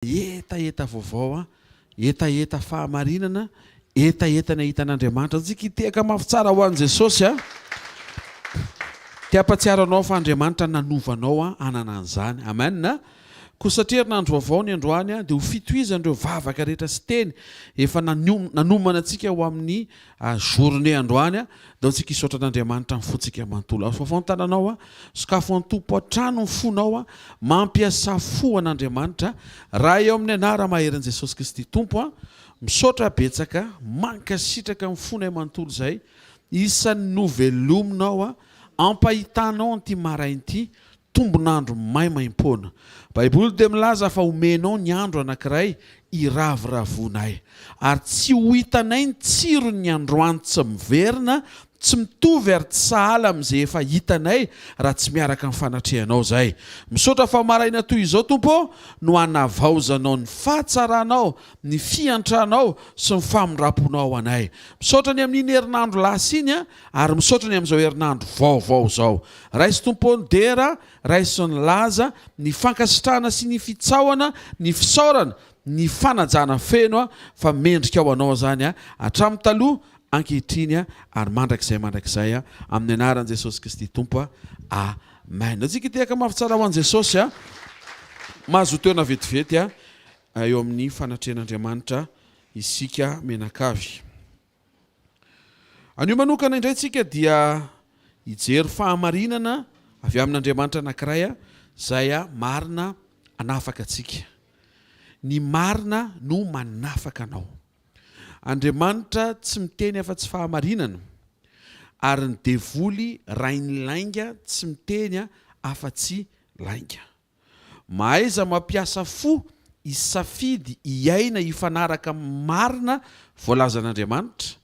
Hetaheta vaovao an, hetaheta fahamarinana, hetaheta ny hahita an'Andriamanitra. Antsika hitehaka mafy tsara ho an'i Jesosy an. Te hampatsiaro anao fa Andriamanitra nanova anao an, hanana an'izany. Amen. Koa satria herinandro vaovao ny androany an, dia ho fitohizan'ireo vavaka rehetra sy teny efa nanomana antsika ho amin'ny journée androany an, Ndao tsika hisaotra an'Andriamanitra amin'ny fontsika manontolo. Afafao ny tananao, sokafo an-tompo hatrany ny fonao, mampiasà fo an'Andriamanitra, Ray eo amin'ny anara-maherin'i Jesosy Kristy Tompo, misaotra betsaka, mankasitraka amin'ny fonay manontolo izay isan'ny novelominao, ampahitanao an'ity maraina ity, tombon'andro maimaimpoana. Baiboly dia milaza fa omenao ny andro anankiray hiravoravoanay. Ary tsy ho hitanay ny tsiron'ny androany tsy miverina, tsy mitovy ary tsy sahala amin'izay efa hitanay raha tsy miaraka amin'ny fanatrehanao izay. Misaotra fa maraina toy izao Tompo ô no hanavaozanao ny fahatsaranao, ny fiantranao sy ny famindram-ponao anay. Misaotra ny amin'iny herinandro lasa iny ary misaotra ny amin'izao herinandro vaovao izao. Raiso Tompo ny dera, raiso ny laza, ny fankasitrahana sy ny fitsaohana, ny fisaorana, ny fanajana feno fa mendrika ho Anao izany hatramin'ny taloha, ankehitriny ary mandrakizay mandrakizay amin'ny anaran'i Jesosy Kristy Tompo. Amen. Antsika hitehaka mafy tsara ho an'i Jesosy. Mahazoa toerana vetivety eo amin'ny fanatrehan'Andriamanitra isika mianakavy. Anio manokana indray tsika dia hijery fahamarinana avy amin'Andriamanitra anankiray izay marina hanafaka antsika. Ny marina no manafaka anao. Andriamanitra tsy miteny afa-tsy fahamarinana, ary ny devoly rain'ny lainga tsy miteny afa-tsy lainga. Mahaiza mampiasa fo hisafidy hiaina hifanaraka amin'ny marina voalazan'Andriamanitra,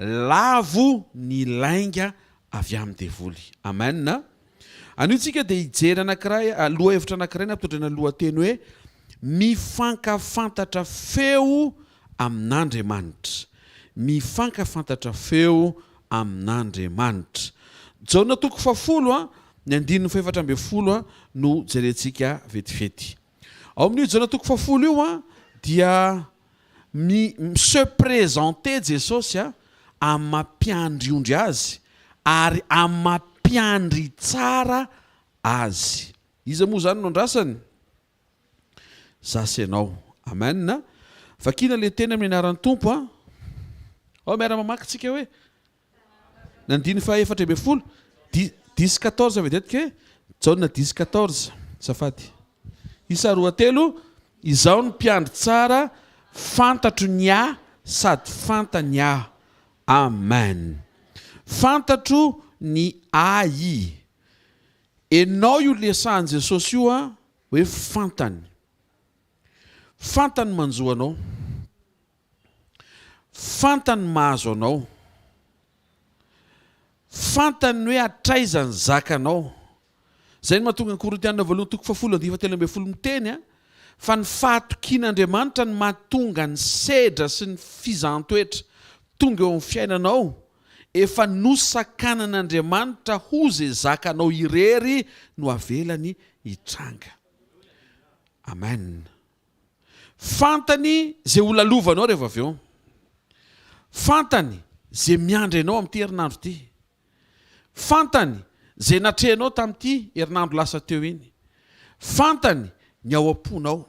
lavo ny lainga avy amin'ny devoly. Amen. Anio tsika dia hijery anankiray, lohahevitra anankiray nampitondraina lohateny hoe Mifankafantatra feo amin'Andriamanitra. Mifankafantatra feo amin'Andriamanitra. Jaona toko fahafolo, ny andininy fahefatra ambin'ny folo no jerentsika vetivety. Ao amin'io Jaona toko fahafolo io dia mi se présenter Jesosy amin'ny maha mpiandry ondry azy ary amin'ny maha mpiandry tsara azy. Iza moa izany no andrasany? Za sy ianao. Amen. Vakina le teny amin'ny anaran'ny Tompo a. Ao miara-mamaky tsika hoe. Ny andininy faha 14. Dix quatorze vedetika e. Jaona dix quatorze. Azafady. Isa roa telo. Izaho no mpiandry tsara, fantatro ny ahy sady fantany aho. Amen. Fantatro ny ahy. Enao io lesahan'i Jesosy io a hoe fantany. Fantany manjo anao. Fantany mahazo anao. Fantany hoe hatraiza ny zakanao. Izay no mahatonga ny Korintiana voalohany toko fahafolo andininy fahatelo ambin'ny folo miteny a fa ny fahatokian'Andriamanitra no mahatonga ny sedra sy ny fizahan-toetra tonga eo amin'ny fiainanao Efa nosakanan'Andriamanitra ho ze zakanao irery no avelany hitranga. Amen. Fantany ze ho lalovanao rehefa avy eo. Fantany ze miandry anao amin'ity herinandro ity. Fantany ze natrehanao tamin'ity herinandro lasa teo iny. Fantany ny ao am-ponao.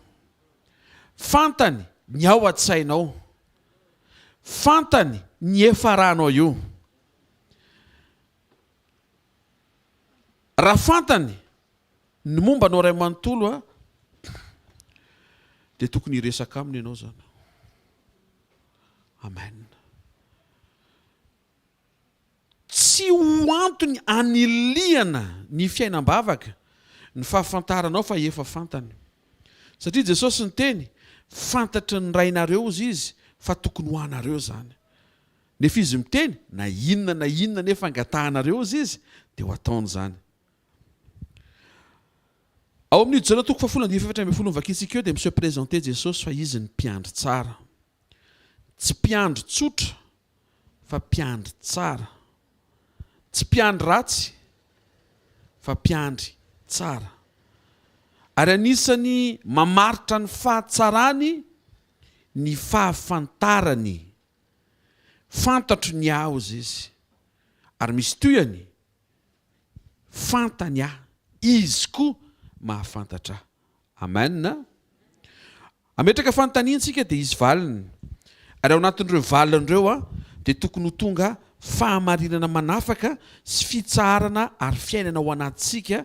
Fantany ny ao an-tsainao. Fantany ny hiafaranao io. Raha fantany ny momba anao ray manontolo a, dia tokony hiresaka aminy ianao zany. Amen. Tsy ho antony anilihana ny fiainam-bavaka ny fahafantaranao fa efa fantany. Satria Jesosy niteny, fantatry ny Rainareo ozy Izy fa tokony ho anareo izany. Nefa Izy miteny, na inona na inona anefa angatahanareo ozy Izy, dia ho ataony izany. Ao amin'io Jaona toko fahafolo andininy fahefatra ambin'ny folo novakintsika io dia mi-se présenter Jesosy fa Izy ny mpiandry tsara. Tsy mpiandry tsotra fa mpiandry tsara. Tsy mpiandry ratsy fa mpiandry tsara. Ary anisan'ny mamaritra ny fahatsarany ny fahafantarany. Fantatro ny ahy hozy izy. Ary misy tohiny, fantany ahy, izy koa mahafantatra ahy. Amen. Hametraka fanontaniana isika dia hisy valiny. Ary ao anatin'ireo valiny ireo dia tokony ho tonga fahamarinana manafaka sy fitsaharana ary fiainana ao anatintsika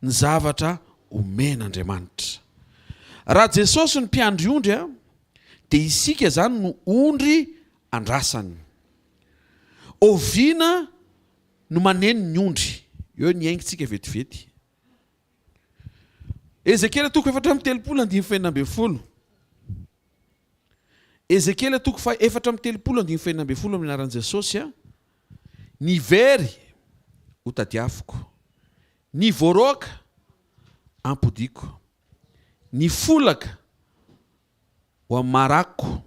ny zavatra omen'Andriamanitra. Raha Jesosy no mpiandry ondry dia isika izany no ondry andrasany. Oviana no maneno ny ondry? Eo ny haingontsika vetivety. Ezekiela toko 34 andininy faha-16. Ezekiela toko faha-34 andininy faha-16 amin'ny anaran'i Jesosy a. Ny very ho tadiaviko, ny voaroaka ampodiako, ny folaka ho amarako,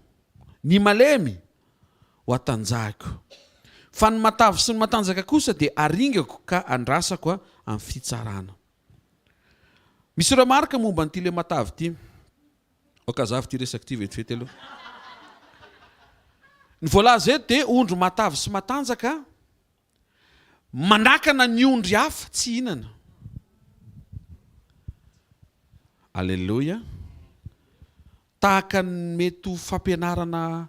ny malemy ho atanjahiko. Fa ny matavy sy ny matanjaka kosa dia aringako ka andrasako amin'ny fitsarana. Misy remarque momba an'ity le matavy ity. Aoka hazava ity resaka ity vetivety aloha. Ny voalaza eto dia ondry matavy sy matanjaka manakana ny ondry hafa tsy hihinana. Aleloia. Tahaka ny mety ho fampianarana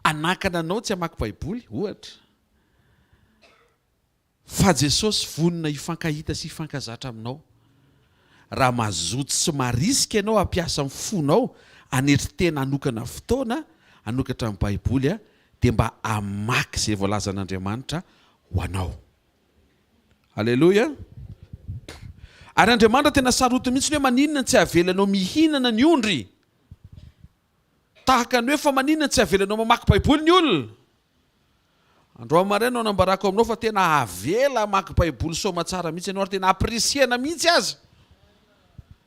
hanakana anao tsy hamaky Baiboly, ohatra. Fa Jesosy vonona hifankahita sy hifankazatra aminao. Raha mazoto sy marisika ianao hampiasa ny fonao hanetry tena hanokana fotoana hanokatra ny Baiboly dia mba hamaky izay voalazan'Andriamanitra ho anao. Aleloia! Ary Andriamanitra tena sarotiny mihitsy ny hoe maninona no tsy avelanao mihinana ny ondry? Tahaka ny hoe fa maninona no tsy avelanao mamaky Baiboly ny olona? Androany maraina no anambarako aminao fa tena avela hamaky Baiboly soamatsara mihitsy ianao ary tena apprécier-na mihitsy aza.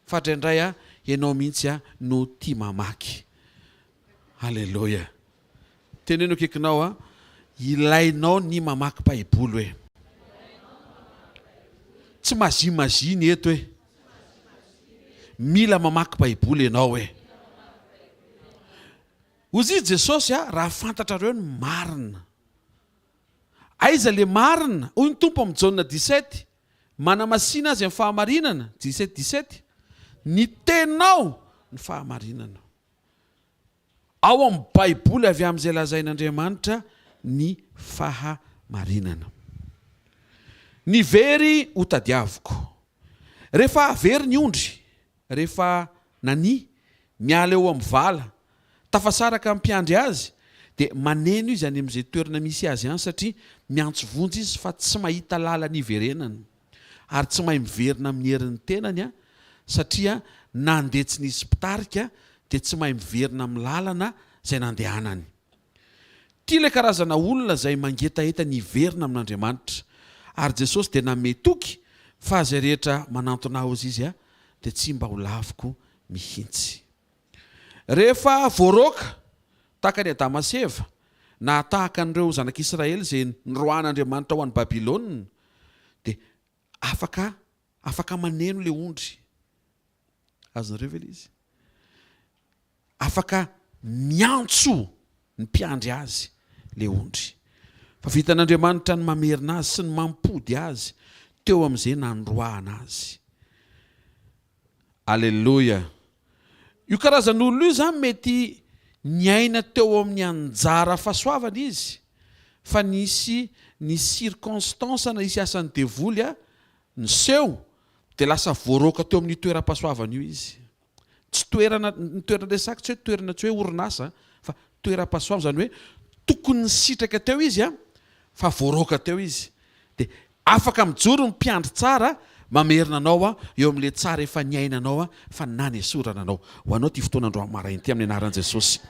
Fa indraindray ianao mihitsy no tia mamaky. Aleloia. Teneno akaikinao a, ilainao ny mamaky Baiboly hoe. Tsy magie magie ny eto e. Mila mamaky Baiboly ianao e. Hozy i Jesosy a, raha fantatrareo ny marina. Aiza le marina? Hoy ny Tompo amin'ny Jaona 17, manamasina azy amin'ny fahamarinana, 17, 17, ny teninao ny fahamarinana. Ao amin'ny Baiboly avy amin'izay lazain'Andriamanitra ny fahamarinana. Ny very ho tadiaviko. Rehefa very ny ondry, rehefa nania, miala eo amin'ny vala, tafasaraka amin'ny mpiandry azy, dia maneno izy any amin'izay toerana misy azy any satria miantso vonjy izy fa tsy mahita lalana hiverenana ary tsy mahay miverina amin'ny herin'ny tenany satria nandeha tsy nisy mpitarika dia tsy mahay miverina amin'ny lalana izay nandehanany. Ity ilay karazana olona izay mangetaheta ny hiverina amin'Andriamanitra. Ary Jesosy dia nanome toky fa izay rehetra manantona Azy Izy dia tsy mba ho laviko mihitsy. Rehefa voaroaka, tahaka an'i Adama sy Eva, na tahaka an'ireo zanak'Israely izay noroahan'Andriamanitra ho any Babylona, dia afaka afaka maneno ilay ondry. Azonareo ve ilay izy? Afaka miantso ny mpiandry azy ilay ondry. Fa vitan'Andriamanitra ny mamerina azy sy ny mampody azy teo amin'izay nandroahana azy. Aleloia! Io karazan'olona io izany mety niaina teo amin'ny anjara fahasoavana izy, fa nisy ny circonstance na nisy asan'ny devoly niseho dia lasa voaroaka teo amin'io toeram-pahasoavana io izy. Tsy toerana, ny toerana resahiko tsy hoe toerana tsy hoe orinasa fa toeram-pahasoavana, izany hoe tokony nisitraka teo izy fa voaroaka teo izy. Dia afaka mijoro ny mpiandry tsara mamerina anao eo amin'ilay tsara efa niainanao fa nanesorana anao. Ho anao ity fotoana androany maraina ity amin'ny anaran'i Jesosy.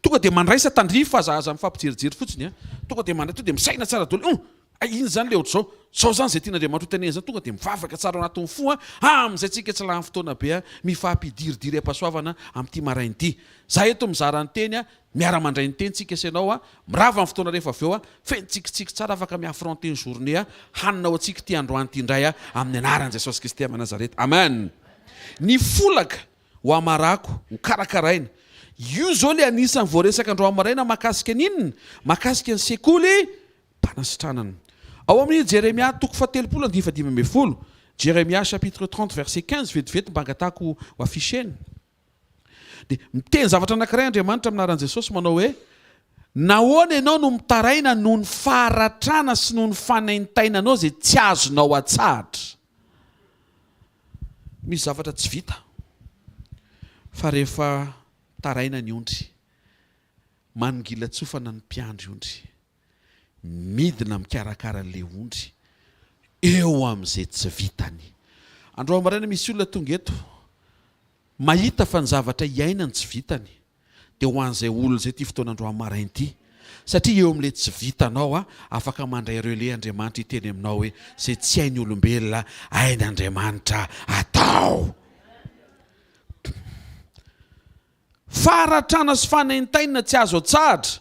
Tonga dia mandraisa tandrify fa aza aza mifampijerijery fotsiny a. Tonga dia mandray, tonga dia misaina tsara daholo. Hum! Hay iny izany ilay ohatr'izao, izao izany izay tian'Andriamanitra ho tenenina izany, tonga dia mivavaka tsara ao anatin'ny fo an, amin'izay tsika tsy lany fotoana be an, mifampidirdiry am-pahasoavana amin'ity maraina ity. Za eto mizara ny teny an, miara-mandray ny teny tsika sy ianao an, mirava ny fotoana rehefa avy eo an, feno tsikitsiky tsara afaka mi-affronter ny journée an, hanina ho antsika ity androany ity indray an, amin'ny anaran'i Jesosy Kristy avy Nazareta. Amen. Ny folaka ho hamarako, ho karakaraina. Io izao ilay anisan'ny voaresaka androany maraina mahakasika ny inona? Mahakasika ny sekoly mpanasitranana. Ao amin'ny Jeremia toko fahatelopolo andininy fahadimy ambin'ny folo, Jeremia chapitre 30 verset 15, vetivety mba angatahako ho afficher-na. Dia miteny zavatra anankiray Andriamanitra amin'ny anaran'i Jesosy manao hoe, Nahoana ianao no mitaraina noho ny faharatrana sy noho ny fanaintainanao izay tsy azonao atsahatra? Misy zavatra tsy vita fa rehefa taraina ny ondry, manongilan-tsofana ny mpiandry ondry, midina mikarakara an'ilay ondry eo amin'izay tsy vitany. Androany maraina misy olona tonga eto mahita fa ny zavatra iainany tsy vitany. dia ho an'izay olona izay ity fotoana androany maraina ity, satria eo amin'ilay tsy vitanao a, afaka mandray relais Andriamanitra hiteny aminao hoe izay tsy hain'ny olombelona hain'Andriamanitra atao. Faharatrana sy fanaintainana tsy azo atsahatra.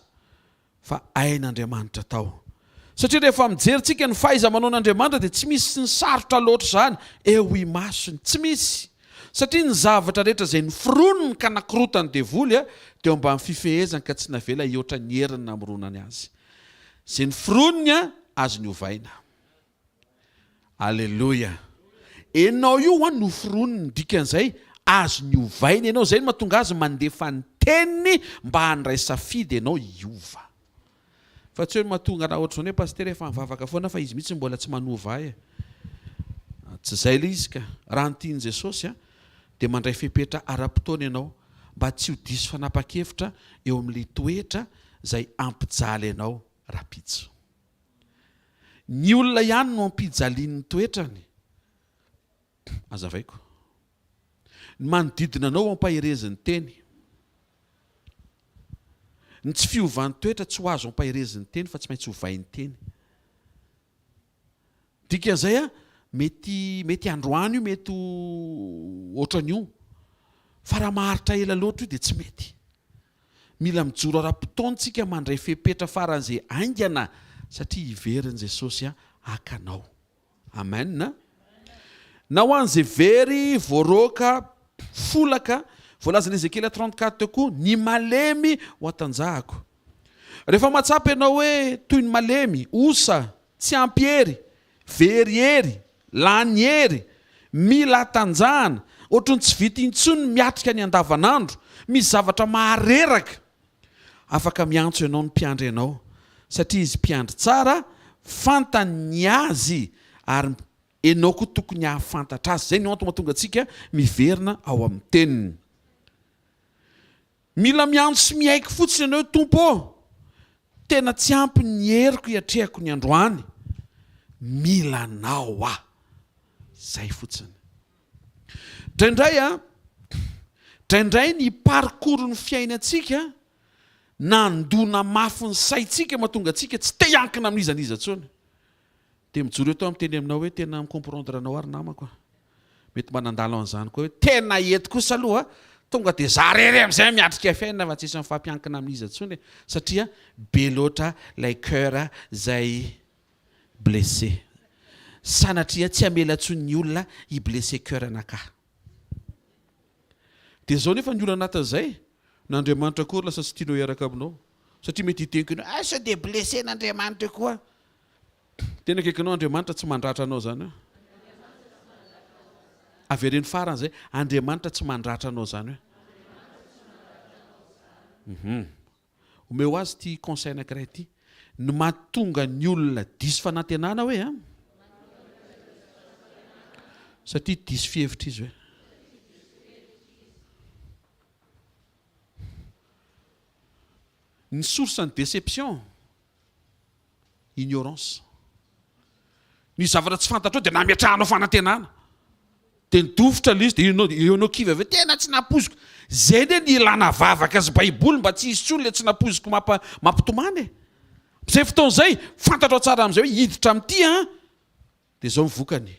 Fa hain'Andriamanitra atao. Satria rehefa mijery tsika ny fahaiza-manaon'Andriamanitra dia tsy misy ny sarotra loatra izany eo imasony. Tsy misy. Satria ny zavatra rehetra izay noforoniny ka nakorotan'ny devoly dia eo ambany fifehezany ka tsy navela hihoatra ny heriny namoronany azy. Izay noforoniny azony ovaina. Aleloia. Enao io an noforoniny, dikan'izay azony ovaina enao, zay no mahatonga azy mandefa ny teniny mba handray safidy enao hiova. Fa tsy hoe mahatonga raha ohatr'izao anie pasitera efa mivavaka foana fa izy mihitsy mbola tsy manova ahy e. Tsy zay le izy ka. Raha ny tian'i Jesosy an, dia mandray fepetra ara-potoana ianao mba tsy ho diso fanapa-kevitra eo amin'ilay toetra izay hampijaly anao rahampitso. Ny olona ihany no ampijalian'ny toetrany. Azavaiko. Ny manodidina anao ampaherezin'ny teny. Ny tsy fiovan'ny toetra tsy ho azo ampaherezin'ny teny fa tsy maintsy ovain'ny teny. Dikan'izay a, mety mety androany io mety ho ohatran'io. Fa raha maharitra ela loatra io dia tsy mety. Mila mijoro ara-potoana isika mandray fepetra faran'izay haingana satria hiverina Jesosy haka anao. Amen. Na ho an'izay very, voaroaka, folaka, voalazan'i Ezekiela 34 teo koa, ny malemy ho hatanjahako. Rehefa mahatsapa ianao hoe toy ny malemy, osa, tsy ampy hery, very hery, lany hery, mila hatanjahana, ohatry ny tsy vita intsony ny miatrika ny andavanandro, misy zavatra mahareraka. Afaka miantso ianao ny mpiandry anao, satria izy mpiandry tsara, fantany ny azy ary ianao koa tokony hahafantatra azy. Izay no antony mahatonga antsika miverina ao amin'ny teniny. Mila miantso sy miaiky fotsiny ianao hoe, Tompo ô, tena tsy ampy ny heriko hiatrehako ny androany. Mila Anao aho. Izay fotsiny. Indraindray an, indraindray ny parcours ny fiainantsika nandona mafy ny saintsika mahatonga antsika tsy te hiankina amin'iza n'iza intsony. Dia mijoro eto aho miteny aminao hoe tena mi-comprendre anao aho ry namako a. Mety mba nandalo an'izany koa hoe tena eto kosa aloha tonga dia za rery amin'izay miatrika fiainana fa tsisy mifampiankina amin'iza intsony e, satria be loatra ilay coeur zay blessé. Sanatria tsy hamela intsony ny olona hi-blesser coeur anakahy. Dia zao nefa ny olana anatin'izay, na Andriamanitra akory lasa tsy tianao hiaraka aminao, satria mety hiteniko ianao, ah sao dia blesser-n'Andriamanitra eo koa. Tena akaikinao Andriamanitra tsy mandratra anao zany hoe. Avereno farany zay, Andriamanitra tsy mandratra anao zany hoe. Mhm. Omeo azy ity conseil anankiray ity. Ny mahatonga ny olona diso fanantenana hoe an. Satria diso fihevitra izy hoe. Ny source ny déception. Ignorance. Ny zavatra tsy fantatrao dia nametrahanao fanantenana. Dia nidofotra ilay izy dia ianao eo ianao kivy avy eo, tena tsy nampoiziko. Izay anie ny ilana vavaka sy baiboly mba tsy hisy intsony ilay tsy nampoiziko mampa mampitomany e. Izay fotoana izay, fantatrao tsara amin'izay hoe hiditra amin'ity an, dia izao ny vokany.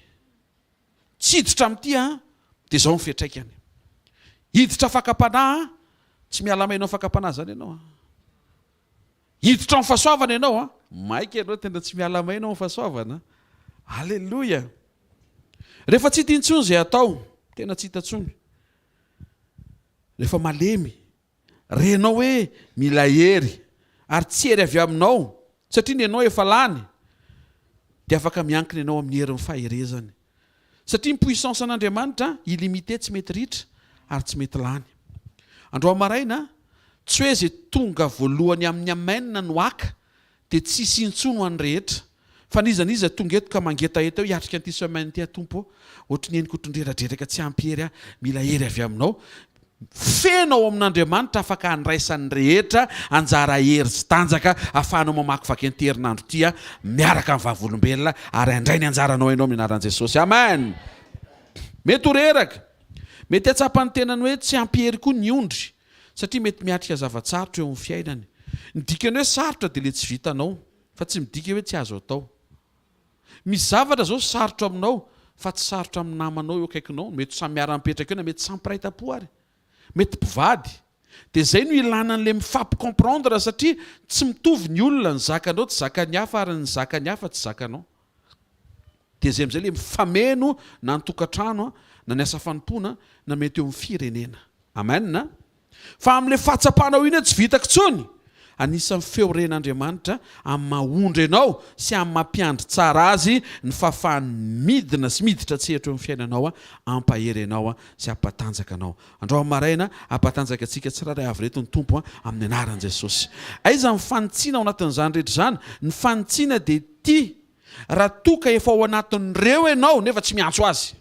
Tsy hiditra amin'ity an, dia izao ny fiantraikany. Hiditra fakam-panahy an, tsy miala maina ao fakam-panahy izany ianao an. Hiditra amin'ny fahasoavana ianao an, maika ianao tena tsy miala maina ao amin'ny fahasoavana. Aleloia. Rehefa tsy hita intsony izay atao, tena tsy hita intsony. Rehefa malemy, Renao hoe mila hery, ary tsy hery avy aminao, satria ny anao efa lany, dia afaka miankina ianao amin'ny herin'ny faherezany. Satria ny puissance an'Andriamanitra illimité tsy mety ritra ary tsy mety lany. Androany maraina, tsy hoe izay tonga voalohany amin'ny amen no haka, dia tsy hisy intsony ho an'ny rehetra. Fa n'iza n'iza tonga eto ka mangetaheta eo hiatrika an'ity semaine ity aho Tompo ô, ohatry ny henoko ohatry ny reradreraka tsy ampy hery aho, mila hery avy aminao. Feno ao amin'Andriamanitra afaka handraisan'ny rehetra anjara hery sy tanjaka ahafahanao mamakivaky an'ity herinandro ity aho miaraka amin'ny vavolombelona ary handray ny anjaranao ianao amin'ny anaran'i Jesosy. Amen! Mety ho reraka, mety hahatsapa ny tenany hoe tsy ampy hery koa ny ondry. Satria mety miatrika zava-tsarotra eo amin'ny fiainany. Ny dikan'ny hoe sarotra dia ilay tsy vitanao, fa tsy midika hoe tsy azo atao. Misy zavatra izao sarotra aminao, fa tsy sarotra amin'ny namanao eo akaikinao, mety samy miara-mipetraka eo na mety samy mpiray tampo ary. Mety mpivady. Dia izay no ilana an'ilay mifampi-comprendre satria tsy mitovy ny olona, ny zakanao tsy zakan'ny hafa ary ny zakan'ny hafa tsy zakanao. Dia izay amin'izay ilay mifameno na ny tokantrano na ny asa fanompoana na mety eo amin'ny firenena. Amen a! Fa amin'ilay fahatsapanao iny hoe tsy vitako intsony, anisan'ny feo ren'Andriamanitra amin'ny maha ondry anao sy amin'ny maha mpiandry tsara azy ny fahafahany midina sy miditra an-tsehatra eo amin'ny fiainanao hampahery anao sy hampatanjaka anao. Androany maraina, hampatanjaka antsika tsirairay avy ireto ny Tompo amin'ny anaran'i Jesosy. Aiza ny fanitsiana ao anatin'izany rehetra izany? Ny fanitsiana dia ity, raha toa ka efa ao anatin'ireo ianao nefa tsy miantso Azy.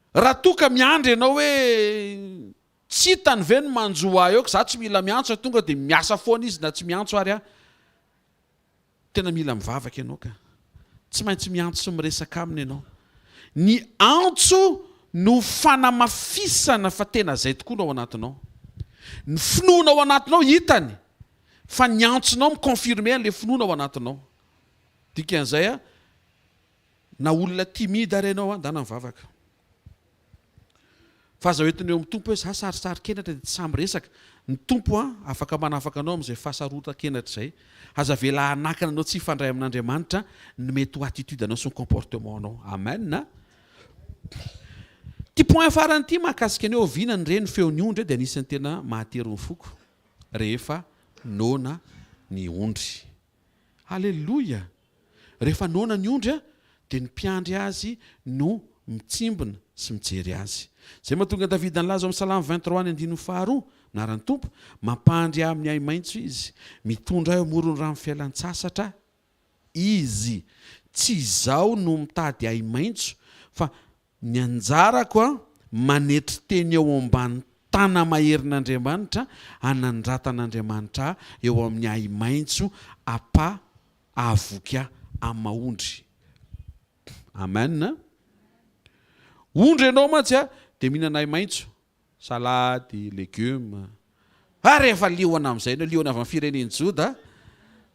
Raha toa ka miandry ianao hoe tsy hitany ve ny manjo ahy eo ka za tsy mila miantso fa tonga dia miasa foana izy na tsy miantso ary aho. Tena mila mivavaka ianao ka. Tsy maintsy miantso sy miresaka aminy ianao. Ny antso no fanamafisana fa tena zay tokoa no ao anatinao. Ny finoana ao anatinao hitany fa ny antsonao mi-confirmer an'ilay finoana ao anatinao. Dikan'izay a, Na olona timide ary ianao an, ndana mivavaka. Fa aza hoentina eo amin'ny Tompo hoe za sarosaro-kenatra dia tsy sahy miresaka. Ny Tompo an, afaka manafaka anao amin'izay fahasarotan-kenatra izay. Aza avela hanakana anao tsy hifandray amin'Andriamanitra ny mety ho attitude anao sy ny comportement anao. Amen a! Ity point farany ity mahakasika ny hoe oviana ny re ny feon'ny ondry dia anisan'ny tena mahatery ny foko rehefa noana ny ondry. Aleloia! Rehefa noana ny ondry dia ny mpiandry azy no mitsimbina sy mijery azy. Izay mahatonga an'i Davida nilaza ao amin'ny Salamo 23 ny andininy faharoa, Anaran'ny Tompo, Mampandry ahy amin'ny ahi-maitso Izy, mitondra ahy eo amoron'ny rano fialan-tsasatra Izy. Tsy izaho no mitady ahi-maitso, fa ny anjarako manetry teny eo ambany tana-maherin'Andriamanitra, hanandratan'Andriamanitra ahy eo amin'ny ahi-maitso apa Ahavoky ahy amin'ny maha ondry. Amen. Ondry ianao mantsy a, dia mihinana ahi-maitso, salady, legume. Ary rehefa liona amin'izay ianao, liona avy amin'ny firenen'i Joda,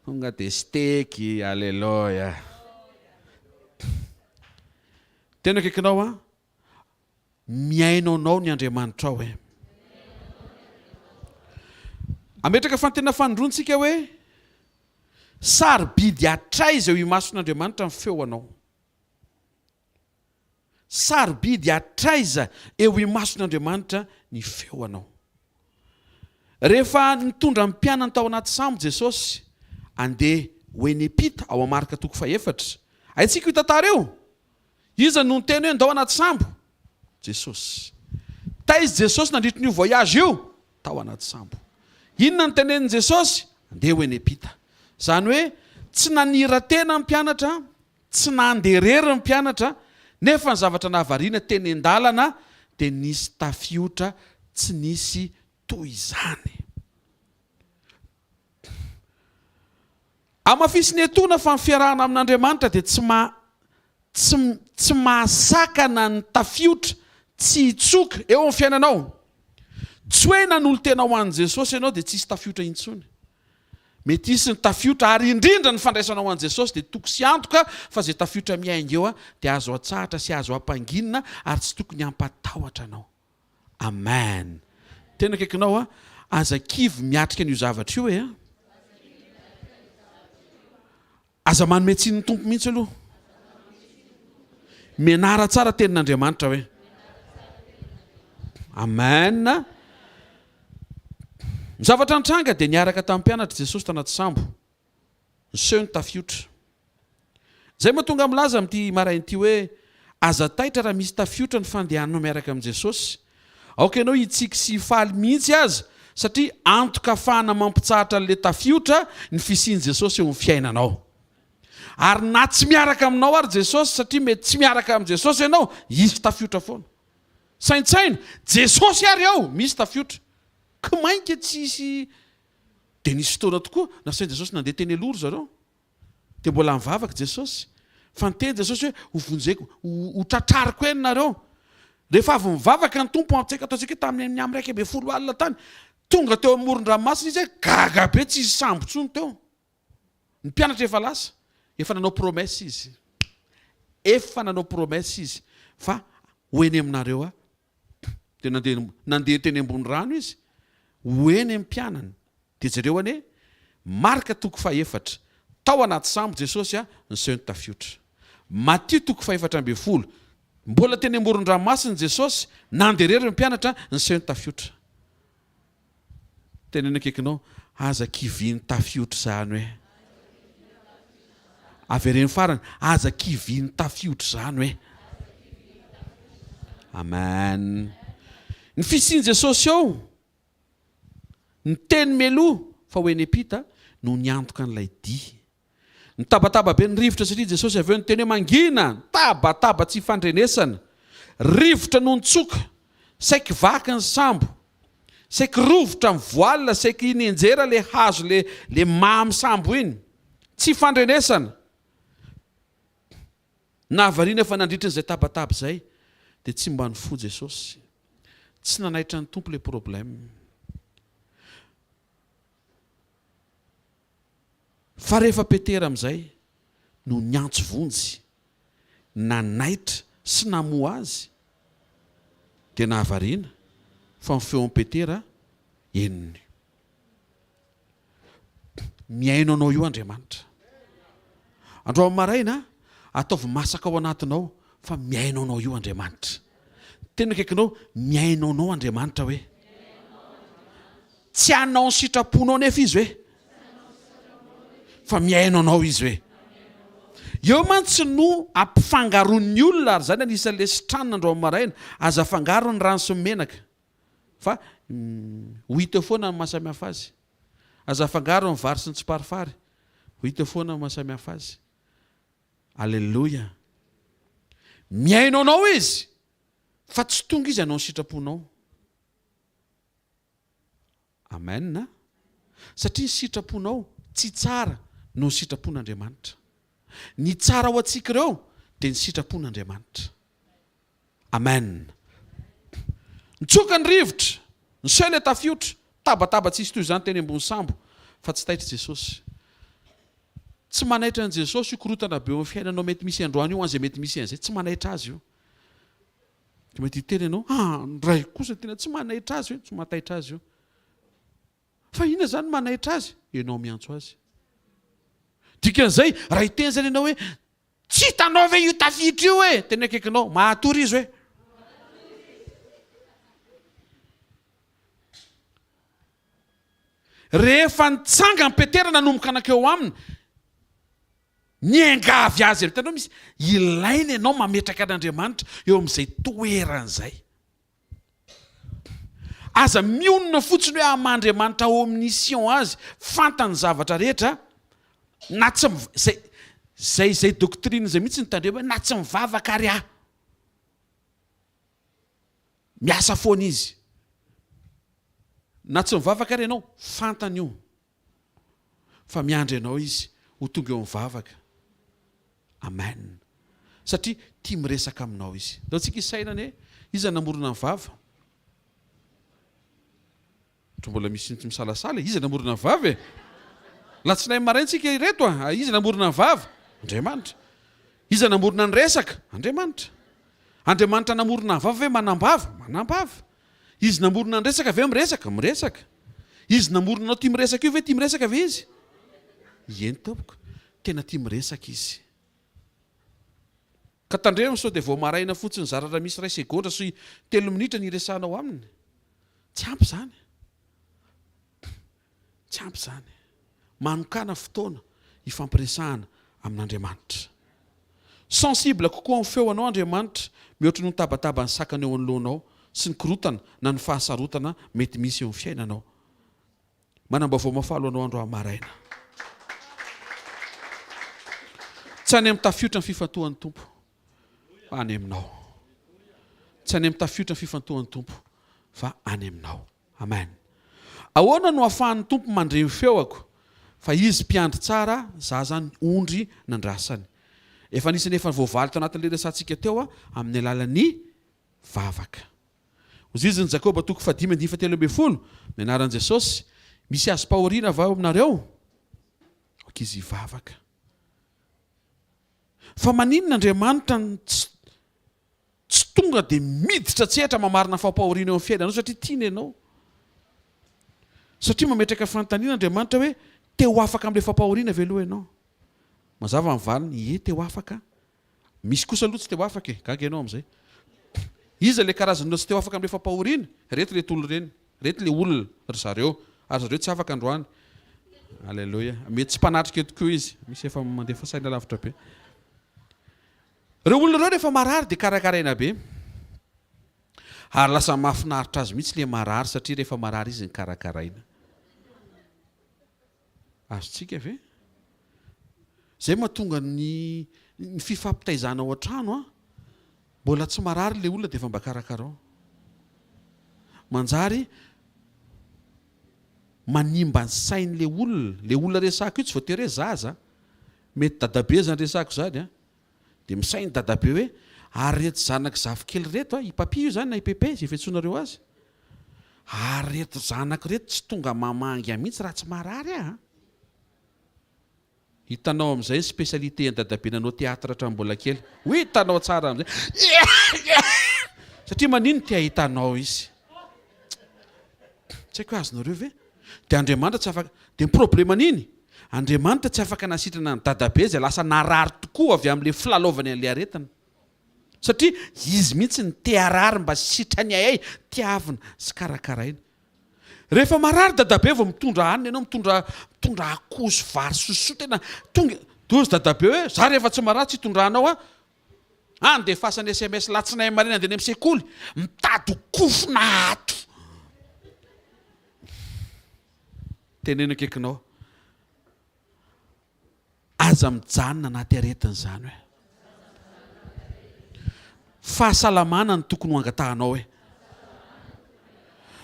tonga dia steak, aleloia. Tena akaikinao an, Mihaino anao ny Andriamanitrao e. Ametraka fantena fanindroany tsika hoe sarobidy hatraiza eo imason'Andriamanitra ny feo anao. Sarobidy hatraiza eo imason'Andriamanitra ny feo anao. Rehefa nitondra ny mpianany tao anaty sambo Jesosy andeha ho eny Epita ao amin'ny Marka toko fahefatra. Haintsika io tantara io? Iza no niteny hoe ndao anaty sambo? Jesosy. Taiza Jesosy nandritry ny io voyage io? Tao anaty sambo. Inona no tenenin'i Jesosy? Andeha ho eny am-pita. Izany hoe tsy nanira-tena ny mpianatra, tsy nandeha irery ny mpianatra, nefa ny zavatra nahavariana teny an-dalana dia nisy tafiotra tsy nisy toy izany. Hamafisiny etoana fa ny fiarahana amin'Andriamanitra dia tsy ma tsy tsy mahasakana ny tafiotra tsy hitsoka eo amin'ny fiainanao. Tsy hoe nanolo-tena ho an'i Jesosy ianao dia tsy hisy tafiotra intsony. Mety hisy ny tafiotra ary indrindra ny fandraisanao an'i Jesosy dia toky sy antoka fa izay tafiotra miainga eo dia azo atsahatra sy azo ampanginina ary tsy tokony hampatahotra anao. Amen. Tena akaikinao a. Aza kivy miatrika an'io zavatra io e. Aza manome tsiny ny Tompo mihitsy aloha. Mianara tsara tenin'Andriamanitra hoe. Amen. Ny zavatra nitranga dia niaraka tamin'ny mpianatra Jesosy tanaty sambo. Niseho ny tafiotra. Izay mahatonga milaza amin'ity maraina ity hoe aza taitra raha misy tafiotra ny fandehananao miaraka amin'i Jesosy. Aoka ianao hitsiky sy hifaly mihitsy aza satria antoka afahana mampitsahatra an'ilay tafiotra ny fisian'i Jesosy eo amin'ny fiainanao. Ary na tsy miaraka aminao ary Jesosy satria mety tsy miaraka amin'i Jesosy ianao, hisy tafiotra foana. Saintsaino, Jesosy ary ao, misy tafiotra. Kimainka tsy hisy Dia nisy fotoana tokoa nasain'i Jesosy nandeha teny aloha ry zareo. Dia mbola nivavaka Jesosy. Fa niteny Jesosy hoe, ho vonjeko, ho tratrariko eny nareo. Rehefa avy nivavaka ny Tompo, antsika ataontsika hoe tamin'ny amin'ny 11 alina tany, tonga teo amoron-dranomasina izy, gaga be, tsy hisy sambo intsony teo. Ny mpianatra efa lasa, efa nanao promesse izy. Efa nanao promesse izy fa ho eny aminareo aho. Dia nandeha nandeha teny ambony rano izy, ho eny amin'ny mpianany. Dia jereo anie, Marka toko fahefatra, tao anaty sambo Jesosy a, niseho ny tafiotra. Matio toko fahefatra ambin'ny folo, mbola teny amoron-dranomasina Jesosy, nandeha irery ny mpianatra, niseho ny tafiotra. Teneno akaikinao, aza kivian'ny tafiotra izany hoe. Avereno farany, aza kivian'ny tafiotra izany hoe. Amen. Ny fisian'i Jesosy eo, ny teny meloa fa ho eny am-pita no niantoka an'ilay dia. Nitabataba be ny rivotra satria Jesosy avy eo niteny hoe mangina! Tabataba tsy ifandrenesana. Rivotra no nitsoka. Saiky vaky ny sambo. Saiky rovitra ny voile, saiky nianjera le hazo le le mamy sambo iny. Tsy ifandrenesana. Nahavariana fa nandritra an'izay tabataba izay dia tsy mba nifoha Jesosy. Tsy nanaitra ny Tompo le problème. Fa rehefa Petera amin'izay no niantso vonjy, nanaitra sy namoha azy, dia nahavariana fa ny feon'i Petera henony. Mihaino anao io Andriamanitra. Androany maraina, ataovy masaka ao anatinao fa mihaino anao io Andriamanitra. Tena akaikinao, mihaino anao Andriamanitra hoe. Tsy hanao ny sitraponao nefa izy hoe. Fa mihaino anao izy hoe. Eo mantsy no ampifangaroan'ny olona ary izany anisan'ilay sitranina androany maraina. Aza afangaro ny rano sy ny menaka fa ho hita eo foana ny mahasamihafa azy. Aza afangaro ny vary sy ny tsiparifary, ho hita eo foana ny mahasamihafa azy. Aleloia. Mihaino anao izy fa tsy tonga izy hanao ny sitraponao. Amen a! Satria ny sitraponao tsy tsara noho ny sitrapon'Andriamanitra. Ny tsara ho antsika ireo dia ny sitrapon'Andriamanitra. Amen. Nitsoka ny rivotra, niseho ilay tafiotra, tabataba tsisy toy izany teny ambony sambo, fa tsy taitra Jesosy. Tsy manaitra an'i Jesosy io korontana be eo amin'ny fiainanao mety misy androany io, an'izay mety misy an'izay, tsy manaitra azy io. Dia mety hiteny ianao, ah, ny raiko kosa tena tsy manaitra azy io, tsy mahataitra azy io. Fa inona izany manaitra azy? Ianao miantso azy. Dikan'izay, raha hiteny izany ianao hoe, tsy hitanao ve io tafiditra io e? Teny akaikinao, mahatory izy hoe. Rehefa nitsangana Petera nanomboka nankeo aminy, Miangavy azy Hitanao misy ilaina ianao mametraka an'Andriamanitra eo amin'izay toerany izay. Aza mionona fotsiny hoe aman'Andriamanitra omniscient azy, fantany ny zavatra rehetra, na tsy zay zay zay doctrine izay mihitsy no tandremo hoe na tsy mivavaka ary aho. Miasa foana izy. Na tsy mivavaka ary ianao, fantany io. Fa miandry anao Izy ho tonga eo amin'ny vavaka. Amen. Satria tia miresaka aminao Izy. Ndao tsika hisaina anie, iza namorona ny vava? Ohatra mbola misy misalasala e, iza namorona ny vava e? Latsinainy maraina tsika ireto a! Iza namorona ny vava? Andriamanitra. Iza namorona ny resaka? Andriamanitra. Andriamanitra namorona ny vava ve manam-bava? Manam-bava. Izy namorona ny resaka ve miresaka? Miresaka. Izy namorona anao tia miresaka io ve tia miresaka ve izy? Ieny tompoko. Tena tia miresaka izy. Ka tandremo sao dia vao maraina fotsiny zara raha misy iray segondra sy telo minitra ny hiresahanao aminy. Tsy ampy izany. Tsy ampy izany. Manokàna fotoana hifampiresahana amin'Andriamanitra. Sensible kokoa amin'ny feo anao Andriamanitra mihoatra noho ny tabataban'ny sakana eo anoloanao sy ny korotana na ny fahasarotana mety misy eo amin'ny fiainanao. Manam-baovao mahafaly ho anao androany maraina. Tsy any amin'ny tafiotra ny fifantohan'ny Tompo fa any aminao. Tsy any amin'ny tafiotra ny fifantohan'ny Tompo fa any aminao. Amen. Ahoana no ahafahan'ny Tompo mandre ny feoako fa Izy mpiandry tsara, za zany ondry nandrasany. Efa anisan'ny efa voavaly tao anatin'ilay resantsika teo aho amin'ny alalan'ny vavaka. Hozizin'i Jakoba toko fahadimy andininy fahatelo ambin'ny folo, Ny anaran'i Jesosy, misy azom-pahoriana va eo aminareo? Aoka izy hivavaka. Fa maninona Andriamanitra no tsy Tsy tonga dia miditra an-tsehatra mamarina fampahoriana eo amin'ny fiainanao satria tiany ianao. Satria mametraka fanontaniana Andriamanitra hoe te ho afaka amin'ilay fampahoriana ve aloha ianao? Mazava ny valiny, ie te ho afaka. Misy kosa aloha tsy te ho afaka e, gaga ianao amin'izay. Iza ilay karazan'olona tsy te ho afaka amin'ilay fampahoriana? Ireto ireto olona ireny, ireto ilay olona, ry zareo. Ary zareo tsy afaka androany. Aleloia. Mety tsy mpanatrika eto koa izy. Misy efa mandefa saina lavitra be. Ireo olona ireo rehefa marary dia karakaraina be. Ary lasa mahafinaritra azy mihitsy ilay marary satria rehefa marary izy no karakaraina. Azontsika ve? Izay mahatonga ny ny fifampitaizana ao an-trano an. Mbola tsy marary ilay olona dia efa mba karakarao. Manjary manimba ny sain'ilay olona. Ilay olona resahako io tsy voatery hoe zaza. Mety dadabe izany resahako izany an. Dia misaina i dadabe hoe, ary ireto zanak'i zafikely ireto an, i Papi io izany na i Pepe, izay fiantsoanareo azy, ary ireto zanako ireto tsy tonga mamangy ahy mihitsy raha tsy marary aho an. Hitanao amin'izay ny spécialité an'i dadabe nanao théâtre hatramin'ny mbola kely. Ho hitanao tsara amin'izay. Satria maninona te hahita anao izy. Tsy haiko hoe azonareo ve? Dia Andriamanitra tsy afaka, dia ny probleman'iny, Andriamanitra tsy afaka nasitrana an'i dadabe izay lasa narary tokoa avy amin'ilay filalaovany an'ilay aretina. Satria izy mihitsy no te harary mba sitrany hay tiavina sy karakaraina. Rehefa marary dadabe vao mitondra hanina ianao, mitondra mitondra akoho sy vary sosoa tena tonga, dozy dadabe hoe za rehefa tsy marary tsy hitondranao aho. Andefasany sms latsinainy maraina andeha any amin'ny sekoly, mitady ho kofona ato. Teneno akaikinao, aza mijanona anaty aretina izany hoe. Fahasalamana no tokony ho angatahanao hoe.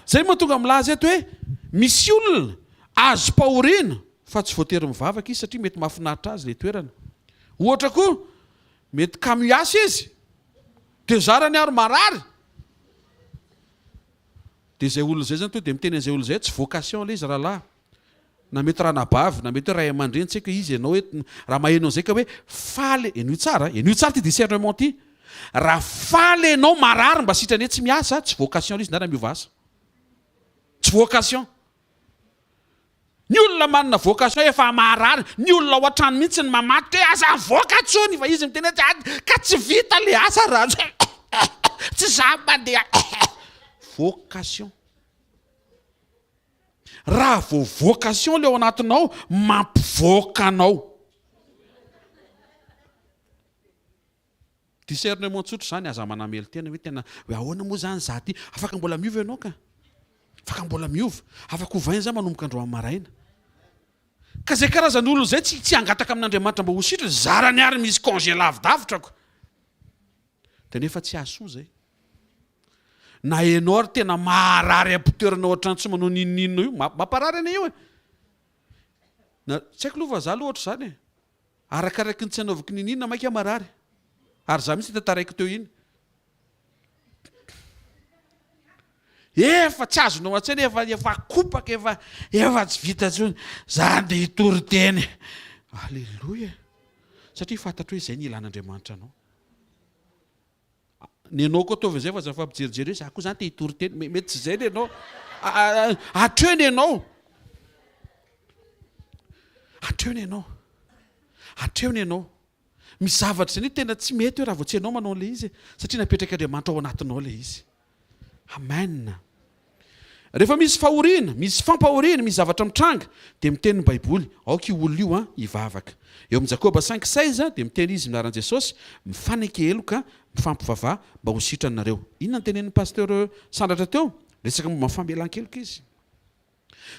Zay mahatonga milaza eto hoe misy olona azom-pahoriana fa tsy voatery mivavaka izy satria mety mahafinaritra azy ilay toerana. Ohatra koa, mety kamo hiasa izy, dia zarany ary marary. Dia izay olona izay izany tonga dia miteny an'izay olona izay, tsy vocation ilay izy rahalahy. Na mety ranabavy, na mety hoe ray aman-dreny, tsy haiko hoe iza ianao eto, raha maheno an'izay ka hoe faly, henoy tsara, henoy tsara ity discernement ity. Raha faly ianao marary mba sitrany hoe tsy miasa, tsy vocation ilay izy na raha miova asa. Tsy vocation. Ny olona manana vocation efa marary, ny olona ao an-trano mihitsy no mamatotra hoe aza mivoaka intsony fa izy miteny hoe tsy ady ka tsy vita le asa raha tsy za mandeha vocation. Raha vao vocation le ao anatinao mampivoaka anao. Discernement tsotra izany, aza manamelo-tena hoe tena hoe ahoana moa izany za ty, afaka mbola miova ianao ka, afaka mbola miova, afaka ovaina izany manomboka androany maraina. Ka izay karazan'olona izay tsy tsy hangataka amin'Andriamanitra mba ho sitrana, zarany ary misy congé lavidavitra ko. Dia nefa tsy hahasoa izay. Na ianao ary tena maharary am-pitoerana ao an-trano tsy manao n'inon'inona io, mamparary anie io e. Na tsy haiko aloha fa za aloha ohatr'izany e. Arakaraky ny tsy anaovako niniana maika marary. Ary za mihitsy tantaraiko teo iny. Efa tsy azonao an-tsaina, efa efa kopaka, efa efa tsy vita intsony. Za andeha hitory teny. Aleloia. Satria fantatro hoe izay ny ilan'Andriamanitra anao. Ny anao koa ataovy izay fa aza mifampijerijery hoe za koa zany te hitory teny. Mety tsy izay ny anao. Hatreo ny anao. Hatreo ny anao. Hatreo ny anao. Misy zavatra izay anie tena tsy mety hoe raha vao tsy ianao manao an'ilay izy e, satria napetrak'Andriamanitra ao anatinao ilay izy. Amen. Rehefa misy fahoriana, misy fampahoriana, misy zavatra mitranga, dia miteny ny Baiboly, aoka io olona io an, hivavaka. Eo amin'ny Jakoba cinq seize dia miteny izy amin'ny anaran'i Jesosy, mifaneke heloka, mifampivavaha mba ho sitranareo. Inona no tenenin'ny Pasteur Sandratra teo? Miresaka momba ny famelan-keloka izy.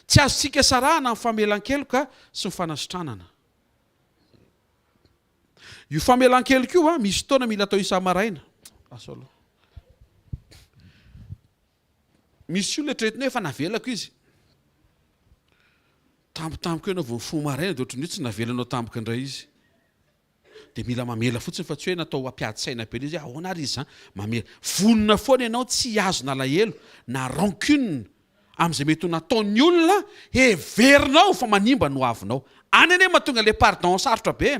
Tsy azontsika sarahana ny famelan-keloka sy ny fanasitranana. Io famelan-keloka io misy fotoana mila atao isa-maraina. Asa aloha. Misy olona eritreretina hoe efa navelako izy. Tampotampoka eo ianao vao mifoha maraina dia ohatran'ny hoe tsy navelanao tampoka indray izy. Dia mila mamela fotsiny fa tsy hoe natao hampiady saina be ilay izy hoe ahoana ary izy izany. Mamela. Vonona foana ianao tsy hihazona alahelo na rancune amin'izay mety ho nataon'ny olona heverinao fa manimba ny hoavinao. Any anie mahatonga ilay pardon sarotra be e.